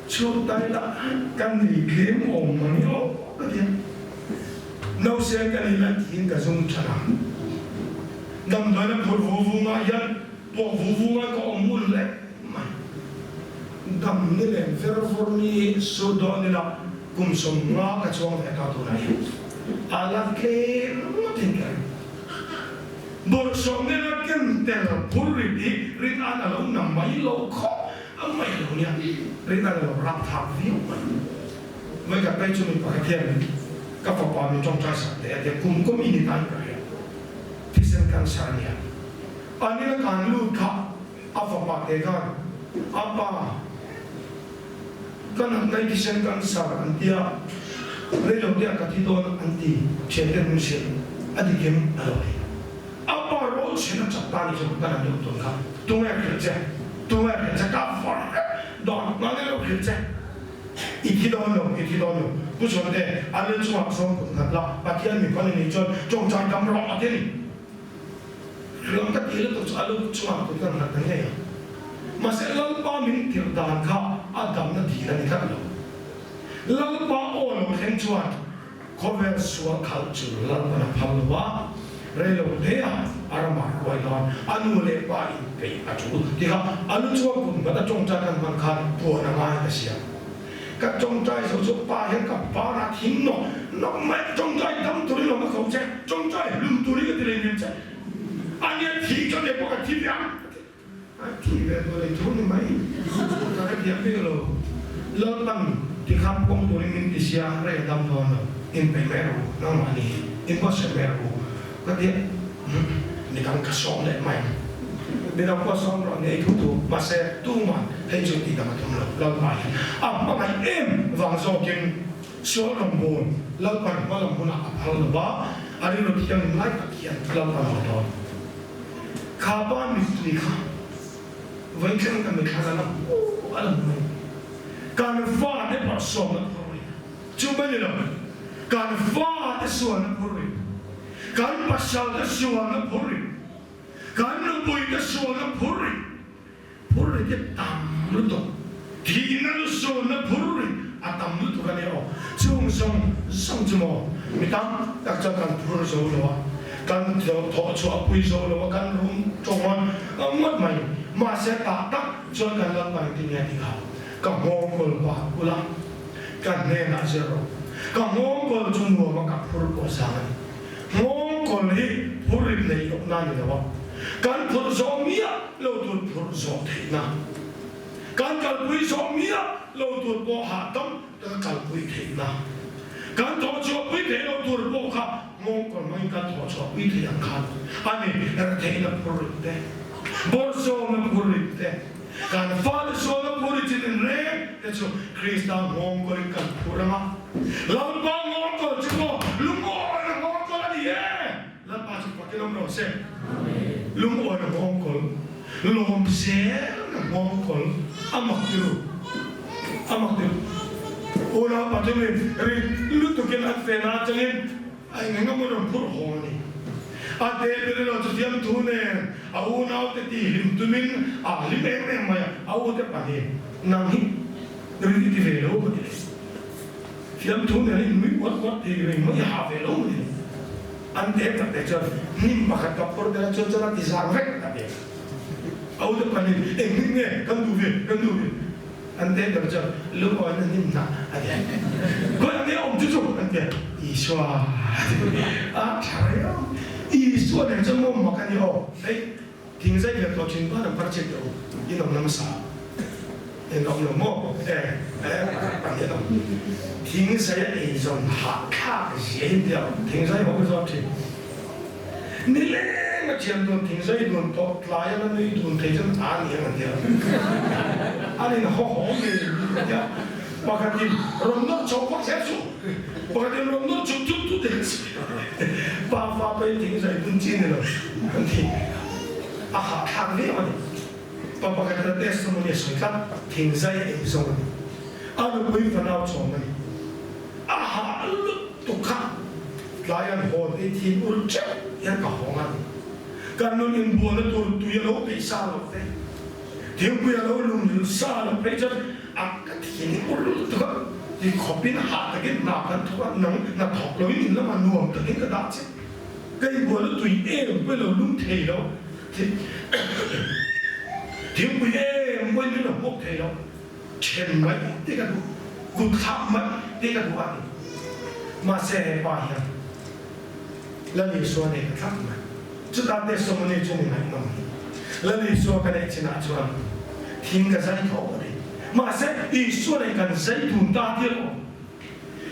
chhut tai lah ka ni tlem awm mang i aw ka ti a, Nausên ka ni lai tiin ka zum than a, damdawiina phur vu vu ngah hian Pawh vu vu ngai ka awm ngun leh mai. Dam ni leh ver vawr ni sur dawn ila kum 50 ka chuang ve ta tunah hian a la tlem ngawtin ka ring. Bawrhsawm nena ken tel phur rit hi rin an a lo na mai lo khawp a mai lo nia, rin an a lo rap thlak viau mai. Mai ka pei chu mi pakhat hian ka fapa mi tawngtai sak teh a tia kum kum i ni tain ka hria. Thisen cancer a nia. A nila kan lut kha a fapa te khan a pa ka natna i thisen cancer an tia, reilo te ah ka thi dawn an ti, thianten min hrilh a dik em a lo ti. A pa rawl chhen a chak ta ni chu ka la deuh tawn kha, tunge hrilh che, tunge hrilh che ka var vek dawn, mahni lo hrilh che, i thi dawn lo, i thi dawn lo, Pu Chhuante, a lel chungah sawn kut nghat la, Pathian mi khawn i nih chuan tawngtai dam rawh a ti a ni. Ram ka tih lutuk chu a lu chungah kut ka nghat ta ngei a. Mahse Lalpa min tirh dan kha a damna dil a ni tlat lo. Lalpa aw lo thleng chuan khawvel sual khalh chu Lalpan a phal lo a, rei lo hle a a ramah ruai dawn a nu leh pa in peih a tul ti kha a lu chunga kut nghat a tawngtai kan hman khan puan a ngai ka sia. Ka tawngtai zo chu pa hian ka banah thing nawk nawk mai tawngtai dam turin awm a ko che, tawngtai hlum turin ka ti lei nem che. A nia thi chuan kei pawh ka thi ve ang ka ti. A thi ve tur lei thu ni mai ka hrethiam bik lo. Lalpan ti khan pawng turin min ti sia rei a dam dawn lo, inpeih mai rawh u, nangmah ni inbuatsaih mai rawh u ka ti a, midang ka sawm leh mai ang. Midang pawh sawm rawh ni ei thu thu. Mahse, tuman hei chu tih dang a tum lo. Lalpa hian a hmangaih em vang zawkin sual rawngbâwl Lalpan hma lam hunah a phal lo va, a rilru thianghlim lai tak hian Lalpan a dawn. Kha pa mittui kha vawithleng ka mitthlan a la hmu a la hmu mai. Kan fate bawrhsawmna phur rih chu mai ni lo, kan fate sualna phur rih, kan pasalte sualna phur rih, kan nupuite sualna phur rih, phur rih te tam lutuk, thihna lu sualna phur rih a tam lutuk a nia aw. Chung zawng zawng chu maw mi tam tak chuan kan phur zo lo a, kan thawh chhuah pui zo lo a, kan rum tawng a ngawt mai. Mahse tah tak chuan kan lam ngai ti nge tih kha ka nghawngkawl pa ula ka hnenah zir rawh. Ka nghawngkawl chu nuam a ka phur pawh zang a ni. Nghawngkawl hi phur rit neih loh na ni lo a, kan phurh zawh miah lo tur phurh zawh theihna, kan kalpui zawh miah lo tur pawh hahdam taka kalpui theihna, kan thawh chhuahpui theih loh tur pawh kha nghawngkawl hmangin kan thawh chhuahpui theih ang khan a ni. Retheihna phur rit te, bawrhsawmna phur rit te, Kan fate sualna phur i chin reng te chu Krista nghawngkawlin kan phur ang a, Lalpa nghawngkawl chu maw lungawina nghawngkawl a ni e. Lalpa chu fakin awm rawh se. Lungawina nghawngkawl, lawm zelna nghawngkawl a mak ti ru, a mak ti ru. Unau pathumin rit lutukin an fehna atangin A eng eng emaw rawn phurh haw a ni. A te ber erawh chu fiamthu nen a unaute tih hlim tumin a hlim em em mai a, a ute pahnih nang hi rin i ti ve lo maw ti leh. Fiamthu nen a inmui uat uat thei reng mai i ha ve lo maw ti leh. An te tak te chuan hnim pakhat ka phur tel a chuan chuan a ti zang vek a ti. A ute pahnih eng hnim nge kan duh ve kan duh ve. An te ber chuan lungawi na hnim hna a ti a. Khawi ang nge awm chu chu an ti a. Isua a ti a tha reng. Isua nen chuan maw mak a ni aw. Hei thing zai ve tawh thin khan an par chhiat teh u. In awm nasa a. In awm lo maw? E e pahnih an awm. Thing zai a ei zawn hahthlak zia in tia thing zai ho ka zawt thin. Nileng a thiam dun thing zai dun tawh tlai a la nui dun thei chuan a ni ang an ti a. An in haw haw ngei an ti a. Pakhatin rawn nawr chho vak zel suh, pakhatin rawn nawr chuk chuk tut zel suh. Pa fa pawhin thing zai dun chi a ni lo an ti. A hahthlak viau a ni. Pa pakhatin a testimony a sawi tlat, thing zai a ei zawng a ni. A nupui fanau chawm a ni. A hah lutuk kha tlai an hawn ei thin ur teuh hian ka hawng a ni. Kan nun inbualna tur tui a lo peih sa lo te, thingpui a lo lum sa lo phei chuan a ka thin ur lutuk a, ti khawpin hah takin hna kan thawk a, nang hna thawk loin in lamah nuam takin ka dah che. Ka inbualna tui em pawhin lo lum thei lo, thingpui em pawhin min lo hmuak thei lo. Then mai te ka duh, kut thlak mai te ka duh a ni. Mahse he pa hian Lal Isua nei ka thlak mai. Chutah testimony chu ni ngaihnawm hi. Lal Isua ka neih chinah chuan thing ka zai tho a ni. Mahse Isua nei kan zai dun ta tir awm.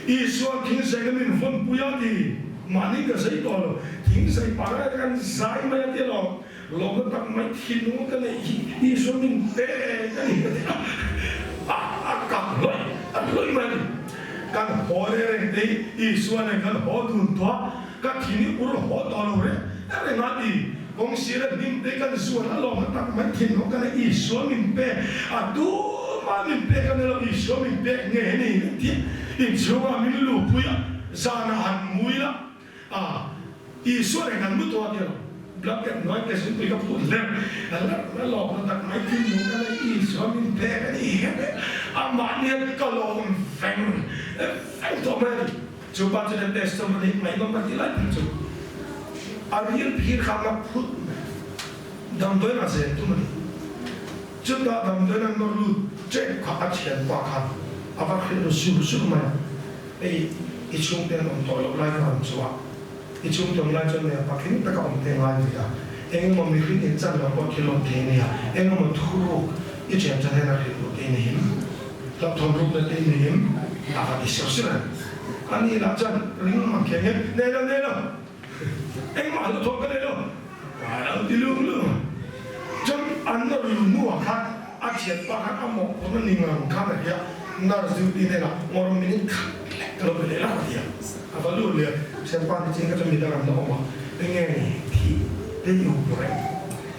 Isua thing zaina min vawn pui a ti. Mahni ka zai tawh lo. Thing zai pangai te kan zai mai a ti alawm. Lawmna tak mai thinlung ka neih hi Isua min pe ka ni ka ti a, a a kap hlawih a hlawih mai a ni. Kan haw reng reng te hi Isua nen kan haw dun tawh a, ka thin hi ur haw tawh lo reng reng a ti. Kawng sira hnim te kan zuan a lawmna tak mai thinlung ka neih Isua min pe a tumah min pek a ni lo Isua min pek nge ni ka ti a, inchhungah min luhpui a, zanah han mui la, A, Isua nen kan mu tawh a ti lo. Blanket hnuai te zunpui ka phut hlep hlep mai lawm na tak mai thil nung ka nei Isua min pek a ni hian e amah nia ka lawm veng veng tawh mai a ni. Chu pa chu nen testimony ngaihnawm ka ti lai ber chu a ril phir kha nga phut mai damdawiin a zen tum a ni. Chutah damdawiin an nawr lut tep kha a thianpa khan a va hrilh ru sur sur mai a. Hei i chhungte an awm tawh loh lai ka rawn chu a, i chhungte awm lai chuan mea patling taka awm te ngai ve a, eng emaw mihring in chan loh pawh thil awm thei ania, eng emaw thuruk i thian chan hian a hrilh duh te i nei em? Hlauhthawn rukna te i nei em? A va ti sir sir a ni. Ani lah chuan ring mang khian hian, Nei lo, nei lo, engmah hlauhthawn ka nei lo, a lo ti lung lung a. Chuan. An nawr luh hnuah khan a thianpa khan a mawhphurhna ni ngang khan a hria, nurse duty hnenah ngawr minute khat lek ka lo pe leh lak a ti a. A va lut leh a, thianpa ni chin kha chu midang an la awm a, enge ni thih te i hup reng,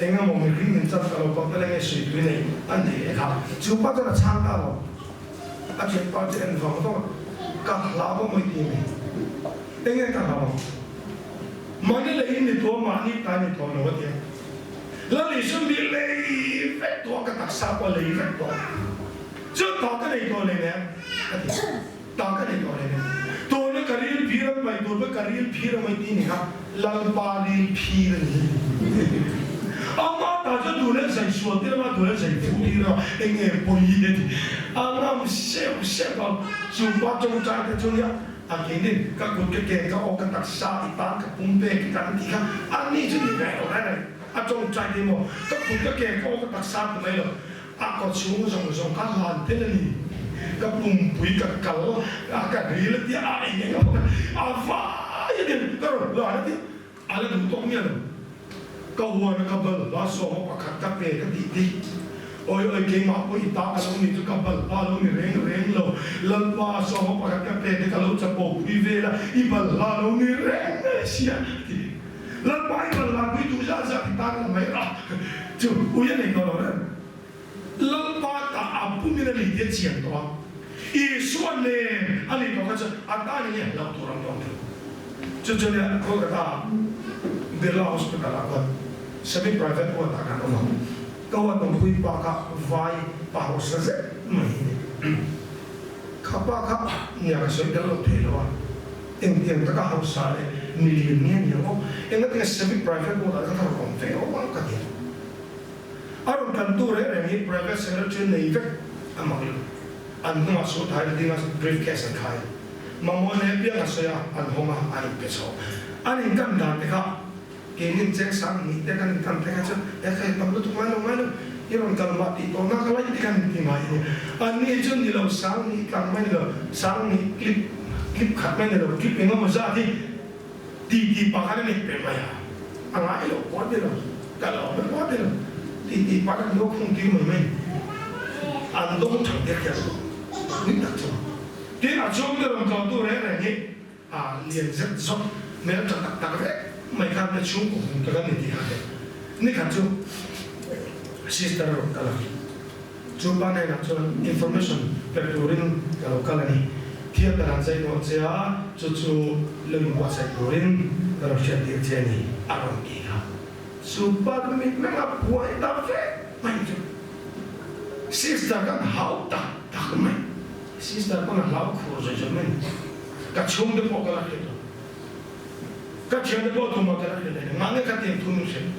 engemaw mihring min chan ka lo kal tel enge sawi tui nei an ti leh kha. Chu pa chuan a chhang ta lo. A thianpa chu en vang vang a, Ka hlau a mawi ti mai. Enge ka hlau ang? Mahni lei in ni tawh a, mahni ta ni tawh lo a ti a. Lal Isua mi lei vek tawh a, ka taksa pawh a lei vek tawh. Chuan ta ka nei tawh lei nem a ti. Ta ka nei tawh lei nem. Tawhna ka ril phir a paih tur pawh ka ril phir a mai ti ni kha Lalpa ril phir a ni. Ama ta chuan duh leh zai sual tir a, duh leh zai fuh tir a, enge pawi a ti. A ngam seuh seuh a, chu pa tawngtai te chu nia. A keinin ka kut ka ke ka aw ka taksa i tan ka pum pek kan ti kha a ni chu ni ve lo reng reng a tawngtai te maw ka kut ka ke ka aw ka taksa ti mai lo a kaw chhung zawng zawng kha hlan tel a ni ka pumpui ka kal a ka ril a tia a eng eng emaw a vai a nia ka rawn hlan a tia a la duh tawk miah lo. Ka huan a ka bal hla sawma pakhat ka pe ka tih tih. Awi awi keimah pawh i ta ka lo nih chu ka bal hla lo ni reng reng lo. Lalpa sawma pakhat ka pe te ka lo chapo pui vel a, i bal hla lo ni reng mai sia a ti. Lalpa i bal hla pui duh zat zat i tan la mai a chu ui a nei tawh lo reng. Lalpa ta a pumin a ni tih a chian tawh a, Isua nen a nih tawh kha chu a tan in i hlauh tur ang dawn lo. Chu chu nia Kolkata Birla Hospital ah khuan semi private ward ah kan awm a, ka ward awmpui pa kha vai pa hausa zet mai hi ni. Kha pa kha nia ka sawi tel lo thei lo a, engtiang taka hausa leh milian nge ni ang aw, engatinge semi private ward ah kha ka rawn awm ve awm ang ka ti a. A rawn kantu reng reng hi private secretary nei vek a mak lo. An hnungah suh thai la dinga briefcase an khai a. Mamawh leh piang a sawi a, an hawng a, an inpe chho. An inkan dan te kha keinin cheng sang hnih te kan inkan te kha chu e khai tam lutuk ngai lo ngai lo, i rawn kal mah tih tawh nak lai te khan inti ngai a ni. Anni chu ni lo sang hnih tlang mai ni lo, sang hnih clip clip khat mai ni lo, clip engemaw zat hi Ti ti pa khan a nei pe mai a, a ngai lo pawh a ti lo, ka lo awm pawh a ti lo, ti ti pa khan lo khung tir mai mai an dawng tha der hian pui tak chu tin a chhung te rawn tlawh tu reng reng hi a lian zet zawk hmel tha tak tak vek mai khan te chhungkaw hmun tak an ni tih kha te nikhat chu sister a rawn kal a. Chu pa hnenah chuan information pe turin ka lo kal a ni. Theatre an zai dawn che a, chu chu lo inbuatsaih turin ka lo hriattir che a ni, a rawn ti kha. Chu pa chu mit meng a buai ta vek mai chu. Sister kan hau tak tak mai. Sister pawn a hlau khur zawih zawih mai ni. Ka chhungte pawh ka la hriat lo. Ka thiante pawh tumah ka la hriat leh lo. Mahni khatiang thu min hrilh.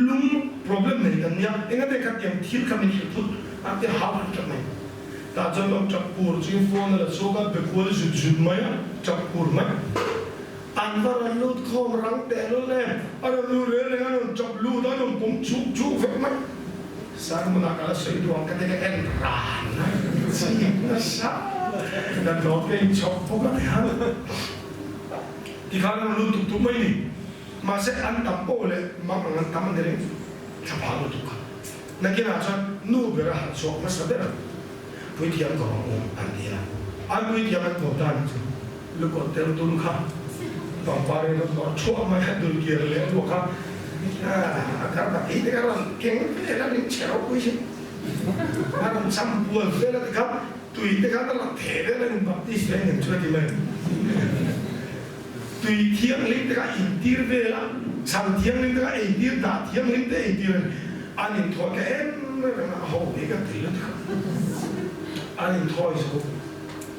Lung problem nei kan nia, engate khatiang thil kha min hrilh phut a ti hau hran tap mai. Tah chuan lo tap pur chu phone a la chhuak a, be kual zut zut mai a, tap pur mai. An va rawn lut khawm rang teh lul em, a rawn lut reng reng a rawn tap lut a, a rawn pawm chuk chuk vek mai. Sermon ah ka la sawi duh ang ka ti ka en ran a, chhip nasa ka tlawm ka inchhawk bawk a ti a. Tikhan a rawn lut tuk tuk mai ni. Mahse an tam poh leh mang ang an tam a ni reng thla phah lutuk kha. Nakinah chuan nu ber a harh chhuak hmasa ber a, puithiam ko ang u an ti a. An puithiam an ko ta nih chu lukawt tel dul kha pangpar in a tlawh thuah mai a, dul kir leh luah kha a kar pahnih te kha rawn keng vel a ring chhe ropui si. A rawn cham pual vel a tikhan tui te khan a rawn theh vel a ni baptist ve ngem chu a ti mai. Tui thianghlim te kha intir vel a, chhan thianghlim te kha eitir, dah thianghlim te eitir a ni. An inthawi ka em reng a, a ho hi ka ti lutuk a. An inthawi zo,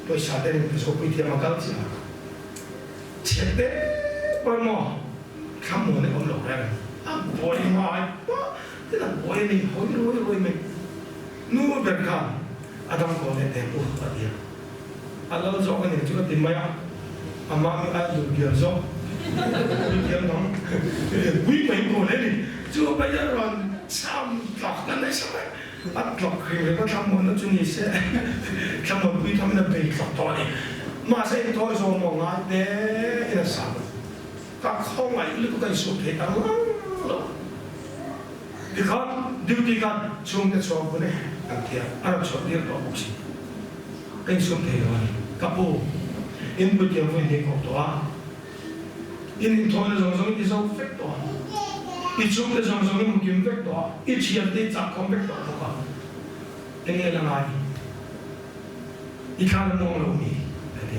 pawisa te an inpe zo, puithiam a kal chiah a. Chhe te pawh emaw thlamuan hi awm lo reng a, a buai ngai pah tin a buai a ni, hawi ruai ruai mai. Nu ber khan a dang kaw leh teh u a ti a. A lal zawk a nih chu ka ti mai a, amah mi ai duh bial zawk pui thiam ang lian pui mai pawh hle ni. Chu pa hian rawn cham tlawk ta nasa mai, a tlawk hrim hrim a thlamuanna chu ni se thlamuan pui tham in a bei tlawk tawh a ni. Mahse inthawi zawng maw ngai te in a sa lo. Ka khawngaih lutuk a insuh thei ta ngang lo. Tikhan duty khan chhungte chhuak hun e an ti a, a rawn chhuah tir tawh bawk si. Ka insum thei lo a ni. Ka pu, in puithiam vawi hnih kawp tawh a, in inthawina zawng zawng i ti zo vek tawh a, i chhungte zawng zawng i hmu kim vek tawh a, i thiante i chak khawm vek tawh bawk a, enge la ngai? I thla la muang lo mi? A ti.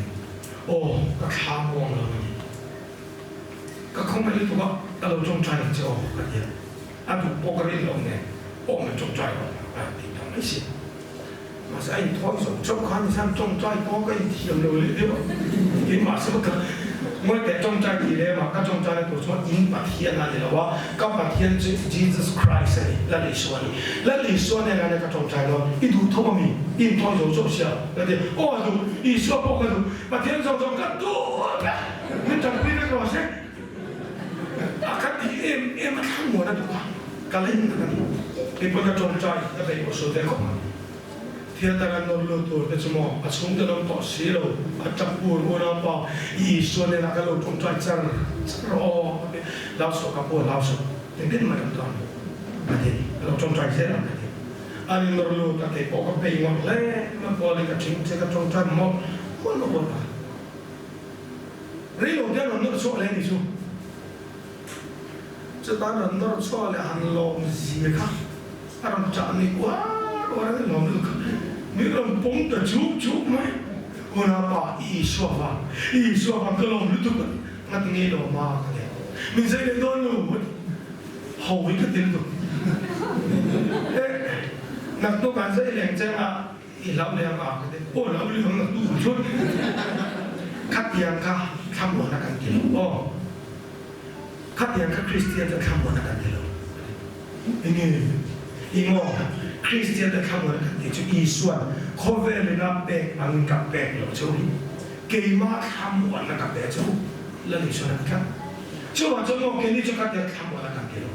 Aw, ka thla muang lo a ni. Ka khawngaih lutuk a, ka lo tawngtai ang che aw, ka ti a. A duh pawh ka rin loh nen, aw min tawngtai rawh a ti ta mai si. Mahse a inthawi zawk chauh khan ni hian tawngtai pawh ka inthiam lo leh deuh a, keimah se ka Ngawiteh tawngtai tih leh mah ka tawngtaina tur chuan in Pathian a ni lo a, ka Pathian chu Jesus Christ a ni, Lal Isua a ni. Lal Isua nen a nia ka tawngtai dawn, i duh tho a mi? I inthawi zo chauh sia? Ka ti a, aw a duh, Isua pawh ka duh, Pathian zawng zawng ka duh vek, min tanpui vek rawh se. A ka ti em em a thlang muan a duh a, ka leng tak a ni. Kei pawh ka tawngtai ka beih pawh sawi ve khawp mai. Theatre a nawr lut tur te chu maw a chhungte lo tawh si lo, a tap ur ur a pa i Isua nen ah ka lo tawngtai char char aw a ti. Lau suh ka pu a lau suh, engtin mah dam dawn a ti, ka lo tawngtai zel ang ka ti. An in nawr lut a kei pawh ka bei ngawt hle a pualin ka thing che ka tawngtai mawlh mawlh mawlh a. Rei lo te an rawn nawr chhuak leh a ni chu. Chuta an rawn nawr chhuak leh han lawm zia kha a rawn chah ni uar uar a ni lawm lutuk kha. Min rawn pawm ta chuk chuk mai. Huna pa i Isua vang, i Isua vang ka lawm lutuk a ti. Ngati ngei lawm a ka ti. Min zai leh dawn lo a ti. Ho hi ka ti lutuk. Eh, naktuk an zai leng cheng a. I hlauh leh ang a ka ti. Aw hlauh leh ang naktu ka chuan khatiang kha thlamuana kan ti lo aw. Khatiang kha Kristian te thlamuana kan ti lo. Enge ingaw Kristian te thlamuana kan ti chu Isuan khawvel in a pek angin ka pek lo cheu hi keimah thlamuana ka pe cheu Lal Isuan a ti tlat. Chuvang chuan maw keini chu khatiang thlamuana kan ti lo.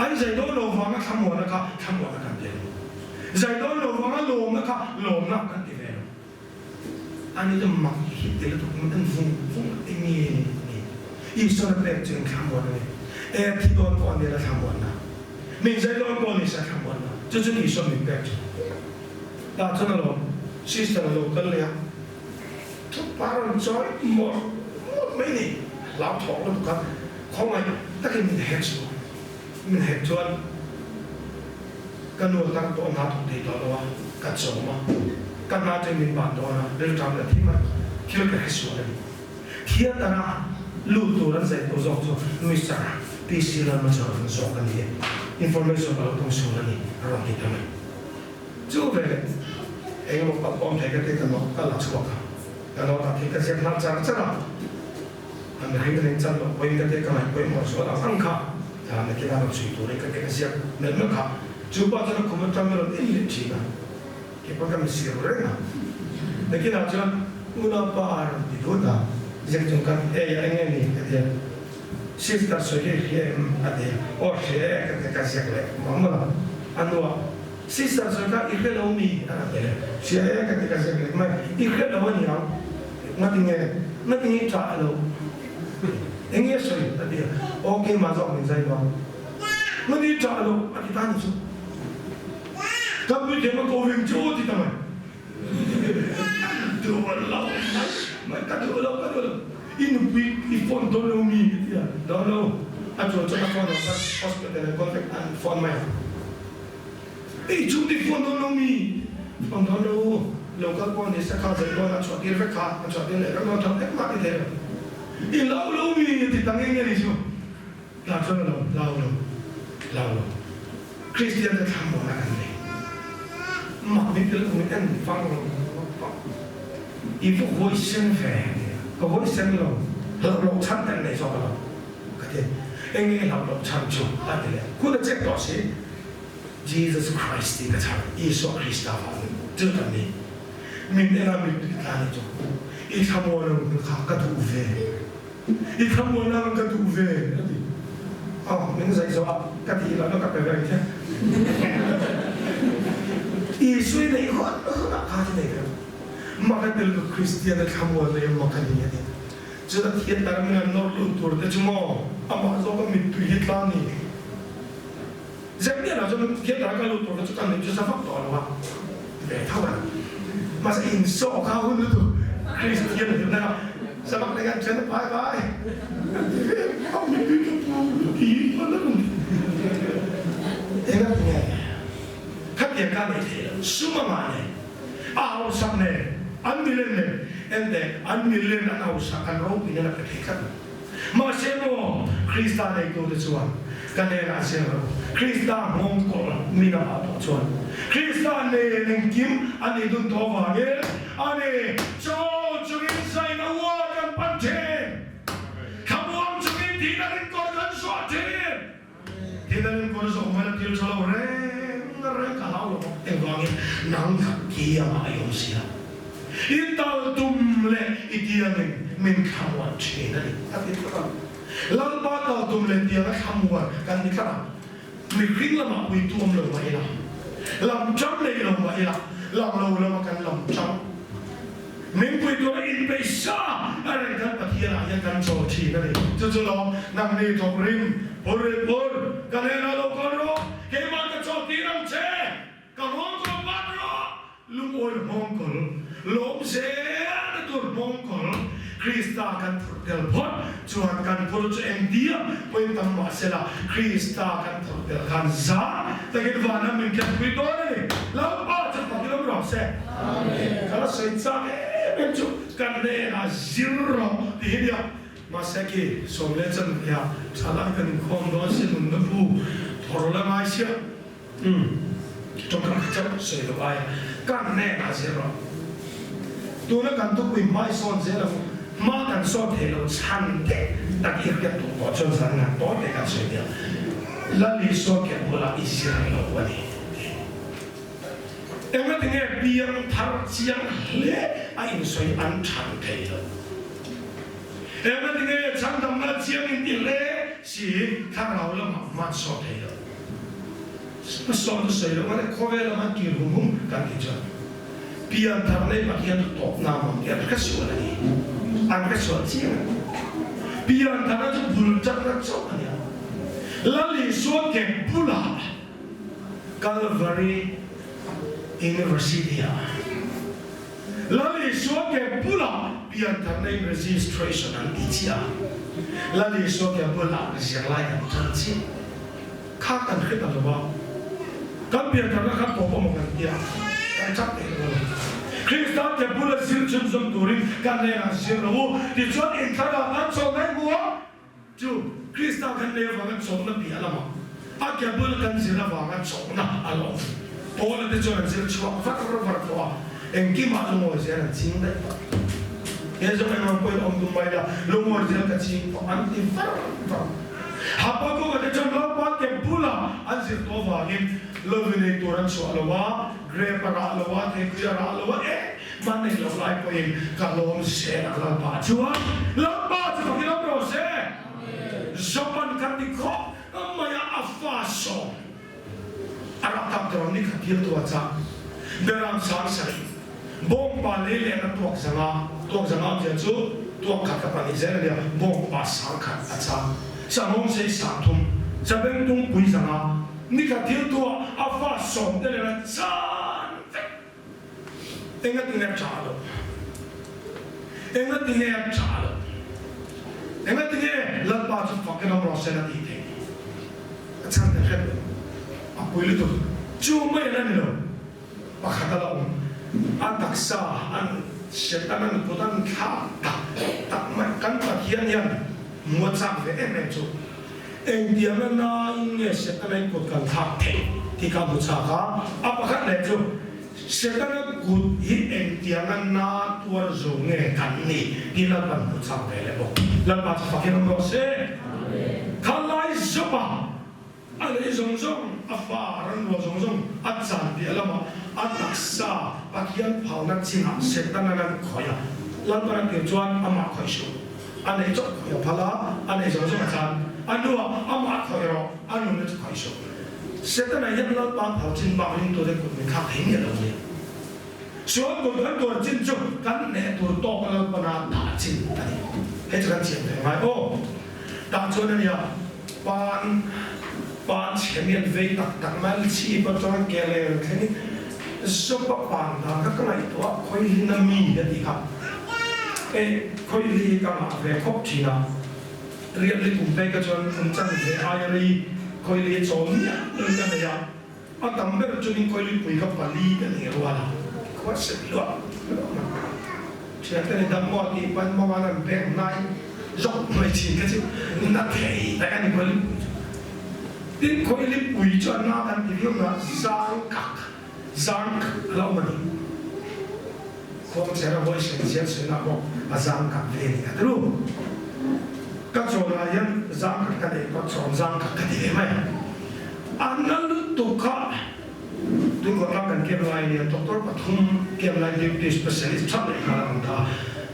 An zai dawn lo vanga thlamuana kha thlamuana kan ti lo. Zai dawn lo vanga lawmna kha lawmna kan ti ve lo. Ani chu mak hi ti lutuk in an vung vung a eng nge ni? Isuan a pek chu eng thlamuan a ni? E thi dawn pawh a ni la thlamuanna. Min zai dawn pawh a ni sa thlamuanna. Chu chu Isua min pek chu. Tah chuan a lawm sister a lo kal leh a, thupa rawn chawi mawlh mawlh mai ni. Hlauthawng lutuk a khawngaih takin min hek suh. Min hek chuan ka nu a tar tawh hna thawk thei tawh lo a, ka chawm a, ka hna chuan min ban dawn a, rilṭam leh thim a, thil ka hre sual a ni. Theatre a lut tur an zai tur zawk chu Mister PC Lalmachawr an zawk a ni e, information ka lo tum sual a ni a rawn ti ta mai. Chu veleh eng emaw palh awm thei ka ti ka note ka la chhuak a, ka note ah thil ka ziak nghal char char a. A mihring ring chan loh pawhin ka te ka ngaih pawimawh zual ang ang kha thla na kila rawn chhui turin ka ke ka ziak melh melh kha. Chu pa chuan a khum atang a rawn en leh thin a, kei pawh ka misir reng a. Nakinah chuan unaupa a rawn ti dut a, ziak chung khan ei a eng nge ni ka ti a, sister sawi hi hria em a ti a, aw hria e ka ti a, ka ziak leh mawlh mawlh a. A hnuah sister sawi kha i hre lo mi a rawn ti leh, hria e ka ti ka ziak leh mai, i hre lo a niang. Ngatinge? Ngatinge i ṭah lo? Enge a sawi? a ti a. Aw keimah zawk min zai dawn. Ngati i ṭah lo? a ti ta ni chu. Ka puithiam a ko veng chu aw ti ta mai. Duh lo mai mai ka duh lo ka duh lo. I nupui i phone dawn lo mi? ka ti a. Dawn lo. A chuan chuan a phone ah khan hospital an contact an phone mai a. I chhungte phone dawn lo mi? Phone dawn lo, lo kal pawh ni se kha zai dawn a chhuah tir vek kha, a chhuah tir leh vek dawn tho engmah ti thei lo. I lau lo mi a ti ta nge nge ni chu? Hlau chuan a lo lau lo, lau lo. Kristian te thlamuana kan nei. Mak min tel kum in en vang lo vang. I va huaisen ve a ti a, ka huaisen lo, hlauh loh chhan te an nei zawk a lo ka ti. Eng nge hlauh loh chhan chu a ti leh. Hun a chek tawh si. Jesus Christ tih ka chhang, Isua Krista vangin chu kan ni. Min en a mittui tla ni chu, I thlamuan ang kha ka duh ve, i thlamuan ang ka duh ve a ti. Aw, min zai zawh a, ka tih lohna ka pe ve che. Isua i neih hun hunah kha ti nei ve. Maka tel ka Kristian a thlamuan leh mak a ni a ti. Chutah thian tar min an nawr lut tur te chu maw, amah zawk a mittui hi tla ni. Zep miah lo chuan theatre a ka lut tur kha chu ka nuih chu za vak tawh lo a, ve tho a. Mahse insawh kha hun lutuk Kristian a hlimna kha Sabak leh kan thian a pai pai an ti ve a mipui ka pu ti hman a rawn ti. Engati nge khatiang kha nei thei lo sum a ngah nen a hausak nen an milen nen ente an milen an hausak an ropui nen a pe thei tlat lo. Mahse maw, Krista neitute chuan ka hnenah zir rawh. Krista nghawng kawlh min a hah tawh chuan Krista nen engkim a nih dun tawh avangin a ni. Chaw chungin zaina uar kan pan thin. Thlamuang chungin thihna rinkawr kan zuah thin. Thihna rinkawr zawh hmain a thil tha lo reng reng ka hlau lo bawk. Engvangin nang kha kiangah i awm si a. I tal tum leh i tiangin min thlamuan thin a ni, a ti tlat a. Lalpa tal tum leh tianga thlamuan kan ni tlat a. Mihring lamah puitu awm lo mah ila, lam tang nei lo mah ila, lang lo lama kan lam tang. Min pui tura inpeih sa a reng kan Pathianah hian kan chawl thin a ni. Chu chu lawm, nangni thawk rim, phur rit phur, ka hnenah lo kal rawh, keimah ka chawl tir ang che, ka nghawngkawl bat rawh, Lungawi nghawngkawl, lawm zelna tur nghawngkawl, Krista kan phurh tel phawt chuan kan phur chu eng tia pawhin tam mah sela, Krista kan phurh tel khan zah takin vanah min thlenpui dawn a ni. Lalpa chu fakin awm rawh se. Ka la sawi chak em em chu ka hnenah zir rawh ti hi nia. Mahse khi 11 thalai kan inkhawm dawn si nunna bu phawrh la ngai sia. Umm, tawngkam kha chauh sawi loh aia kan hnenah zir rawh. Tuna kan thupui hmaisawn zel ang hma kan sawn theih loh chhan te tak i hriat duh pawh chuan zan ngan tawn te kan sawi nia. Lal Isua ke bulah i zir lo a ni tih. Engatinge piang thar chiang hle a insawi an chhan thei lo. Engatinge chhandamna chiang inti hle si thlarau lamah hma an sawn thei lo. A sawn chu sawi loh a ni, khawvel lam an kir hum hum kan tih chuan pian thar nei Pathian chu tawp na mang tih an hre sual a ni. An hre sual chiang a ni. Pian tharna chu bul tanna chauh a ni a. Lal Isua ke bulah Calvary University-ah Lal Isua ke bulah pian tharna in registration an ti chiah a. Lal Isua ke bulah zirlai kan tan chiah. Kha kan hre ta lo a, kan piantharna kha tawp amaw kan tia, kan chak thei lo a ni. Krista ke bula zir chhunzawm turin kan hnenah zir lo u, tichuan inthlarah kan chawlhna i hmu a, chu Krista kan nei avanga chawlhna piah lamah a ke bula kan zir avanga chawlhna a la awm. Paula te chuan an zir chhuak var var tawh a, engkimah lungawi zel an ching daih tawh. He zawng engmah pawhin awm tum mai la, lungawi zel ka ching tawh an ti var var. Habakkuk-a te chuan Lalpa te bulah an zir tawh avangin Lovi nei tur an chhuah lo a, grape a rah lo a, theipui a rah lo a, engmah nei lo lai pawhin ka lawm zel ang Lalpa chuan Lalpa chu fakin awm rawh se. Job-a'n kan ti khawp mai a, a fa sawm a rah tak tur ang ni khat thil tu a chah. Beram sang sarih, bawngpa lei lehna tuak zanga, tuak zanga awmzia chu tuak khat ka pahnih zel a nia, bawngpa sang khat a chah. Sanghawng sei 30, sabengtung pui zanga, ni khat thil tu ah a fa sawm te lehna chan vek. Engatinge a tha loh? Engatinge a tha loh? Engatinge Lalpa chu fakin awm rawh se la tih theih? A chhan ka hriat lo. A pui lutuk. Chu mai a la ni lo. Pakhat a la awm. A taksa an Satan an kut an thlak tak tak mai. Kan Pathian hian hmu a chak ve em em chu. Engtianga nain nge Setana kut kan thlak theih tih ka hmu chak a, a pakhat leh chu Setana kut hi engtianga na tuar zo nge kan ni tih Lalpan hmu chak ve leh bawk. Lalpa chu fakin awm rawh se. Kha lai zawpa a lei zawng zawng, a fa ranrual zawng zawng a chan piah lamah a taksa Pathian phalna chinah Setana lan khawih a, Lalpan a tir chuan amah khawih suh. A nei chawp khawih a phal a, a nei zawng zawng a chan. A hnuah amah khawih erawh a nunna chu khawih suh. Setana hian Lalpa phal chin bak ringtute kut min thlak thei miah lo nia. Sual kut kan tuar chin chu kan hneh tur tawka Lalpana dah chin a ni. Hei chu kan thiam ve ngai aw. Tah chuan a nia, pan pan chhe. chhe mian vei tak tak mai a, chhip atanga ke ler thlengin Zawpa pan dan kha ka ngaihtuah a, khawihlin a mi a tih kha e khawihli hi ka ngah ve khawp thin a, riat li kum phei ka chuan kum chan ve aia rei khawihli hi chawl miah in ka nei a, a tam ber chunin khawihli pui kha pali ka nei rual a, khua sep luah luah mai. Thiante ni dam maw tih pawn mawan an pek hnai zawk mai thin kha chu na thei tak a ni khawihli pui chu. Tin, khawihli pui chu a na kan ti viau na zang kak, zang kak a lo awm a ni. Khuangchera huaisen zian sawinak pawh a zang kak ve a ni ka ti lu. Ka chawnah hian zang kak ka neih pawh chawn zang kak ka ti ve mai a. A na lutuk a. Tuikawrhla kan kem lai nia doctor pathum kem lai duty specialist tha leh nghal an ta.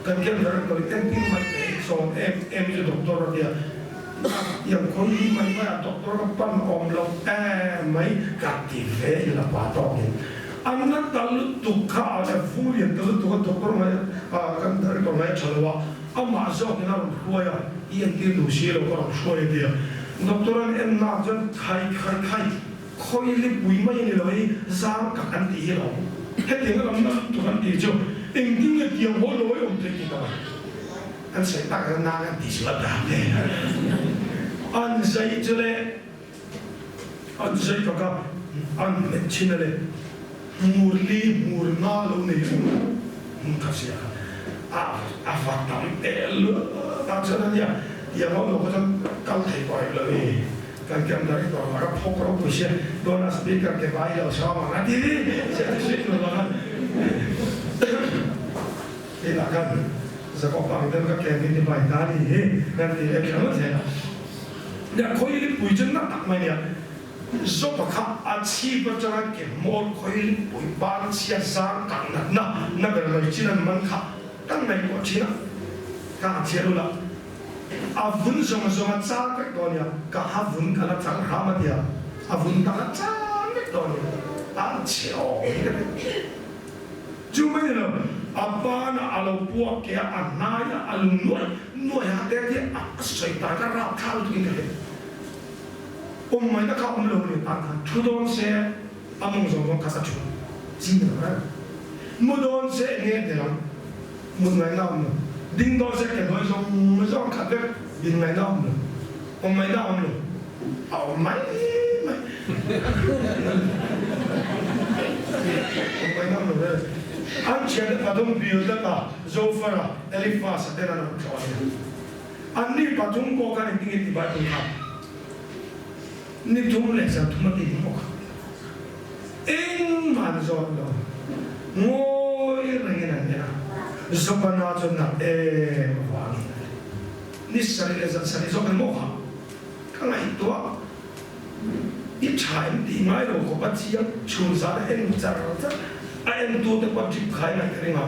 Kan kem director in engtin mai te i chawn em em chu doctor a tia tiang khawi hi mai mai ah doctor ka pan awm lo em mai ka ti ve in a pa tawk in an na ta lutuk kha a le vu lian ta lutuk a doctor ngai a kan director ngai a tha lo a amah zawk in a rawn hruai a i entir duh si lo ka rawn hruai a tia doctor an en nak chuan khai khai khai Khawili pui mai a ni lo i zang tak an tih hi lo. Hetiang a lamna lutuk an tih chu engtin nge tiang haw lo ai awm thei tih tak a an sawi tak a nang an tih chu a dan e. An zai chu le an zai tak a an hmet thin a le hmur li hmur nga lo nei reng hmun kha sia kha a a va tam tel luat a chuan a nia tiang haw lo kha chuan kal thei pawh rih lo i. Kan kem dar i tawh a ka phawk ropui sia dawn a speaker ke vai lo sawm ang a ti sia ti sui tur lo tin ah khan Jacob ang deuh ka kem hi ti vai ta ni hi kan ti leh kher zel a nia khawi lipui chu na tak mai nia Jopa kha a chhip atanga ke hmawr khawi lipui ban chhia zang kang natna na ber mai chin an man kha kan ngaihtuah thin a ka chhiar ula. A vun zawng zawng a char vek dawn nia, ka ha vun ka la chang hram a tia, a vun dang a char vek dawn nia, a chhe awm hi ka ti. Chu mai ni lo, a banah a lo puak ke a, a hnai a, a lung nuai nuai a te tia a sawi tan kha rapthlak lutuk in ka hre. Awm mai na kha awm lo ni tan khan thu dawn se a mawng zawng zawng khat a thu chi ni lo reng. Mu dawn se nge ni lo. Mut ngaihna awm lo. Ding dawn se ke hnuai zawng zawng khat vek din ngaihna awm lo. Awm ngaihna awm lo. A awm mai mai. Awm ngaihna awm lo ve. An thiante pathum Bildad-a, Zofar-a, Eliphaz-a ten an rawn tlawh a nia. Anni pathum pawh khan engtin nge tih Bible khan ni thum leh zan thum a ti bawk a. Engmah an zawt lo. Ngawi rengin an en a, Zopana chuan nat em avangin ni sarih leh zan sarih zawk an mawh kha ka ngaihtuah. I tha em tih ngai lo khawp a chiang chhun zan a en char char a en tu te pawh drip khai ngaih ka ring a,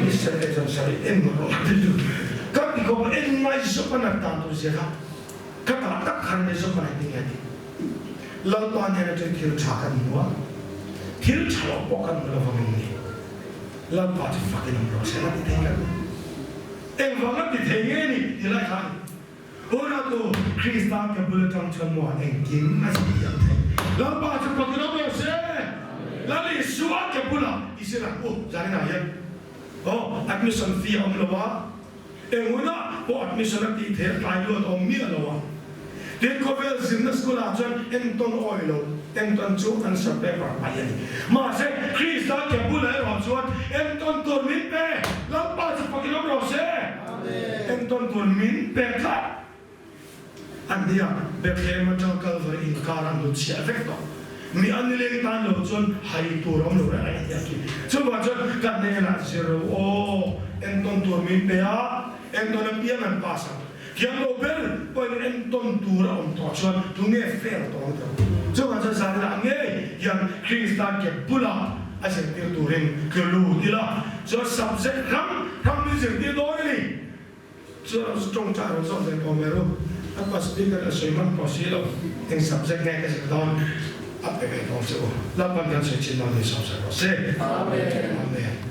ni sarih leh zan sarih en rawh a ti tu ka ti khawp a en ngai Zopana tan tur zia kha ka tah tak khan ni Zopana hi tinge a ti. Lalpa nen atang thil tha kan hmu a, thil tha lo pawh kan hmu lo vangin ni. Lalpa chu fakin awm rawh se la ti thei kan ni. Engvang a ti thei nge ni ti lai kha a ni. Hun a tu Krista ke bul atang chuan maw engkim a zir thei. Lalpa chu fakin awm rawh se. Lal Isua ke bulah i zir ang u zaninah hian. Aw, admission fee a awm lo a. Eng hunah pawh admission a tih theih a tlai luat awm miah lo a. Tin, khawvel zirna school ah chuan entawn awi lo, entawn chu answer paper pai a ni. Mahse, Krista ke bulah erawh chuan entawn tur min pe, Lalpa chu fakin awm rawh se! Entawn tur min pe tlat a nia. Bethlehem atanga Kalvari inkar an lut chhiah vek tawh. Mi a nileng tan lo chuan hai tur a awm lo reng a inti a ki. Chuvang chuan ka hnenah zir ro aw, entawn tur min pe a, entawn apiang an pass ang. Thiam lo ber pawhin entawn tur a awm tawh chuan tunge fail tawh ang tawh. Chuvang chuan zanah ngei hian Krista ke bulah a zirtir turin tlu lut ila, chuan subject hrang hrang min zirtir dawn a ni. Chuan tawngtai rawn zawh ve tawh mai ru. A pa speaker a sawi hman pawh si lo. Eng subject nge ka zir dawn a pe ve tawh che u. Lalpan kan sawi chin lo ni sawm sawi rawh se. Amen.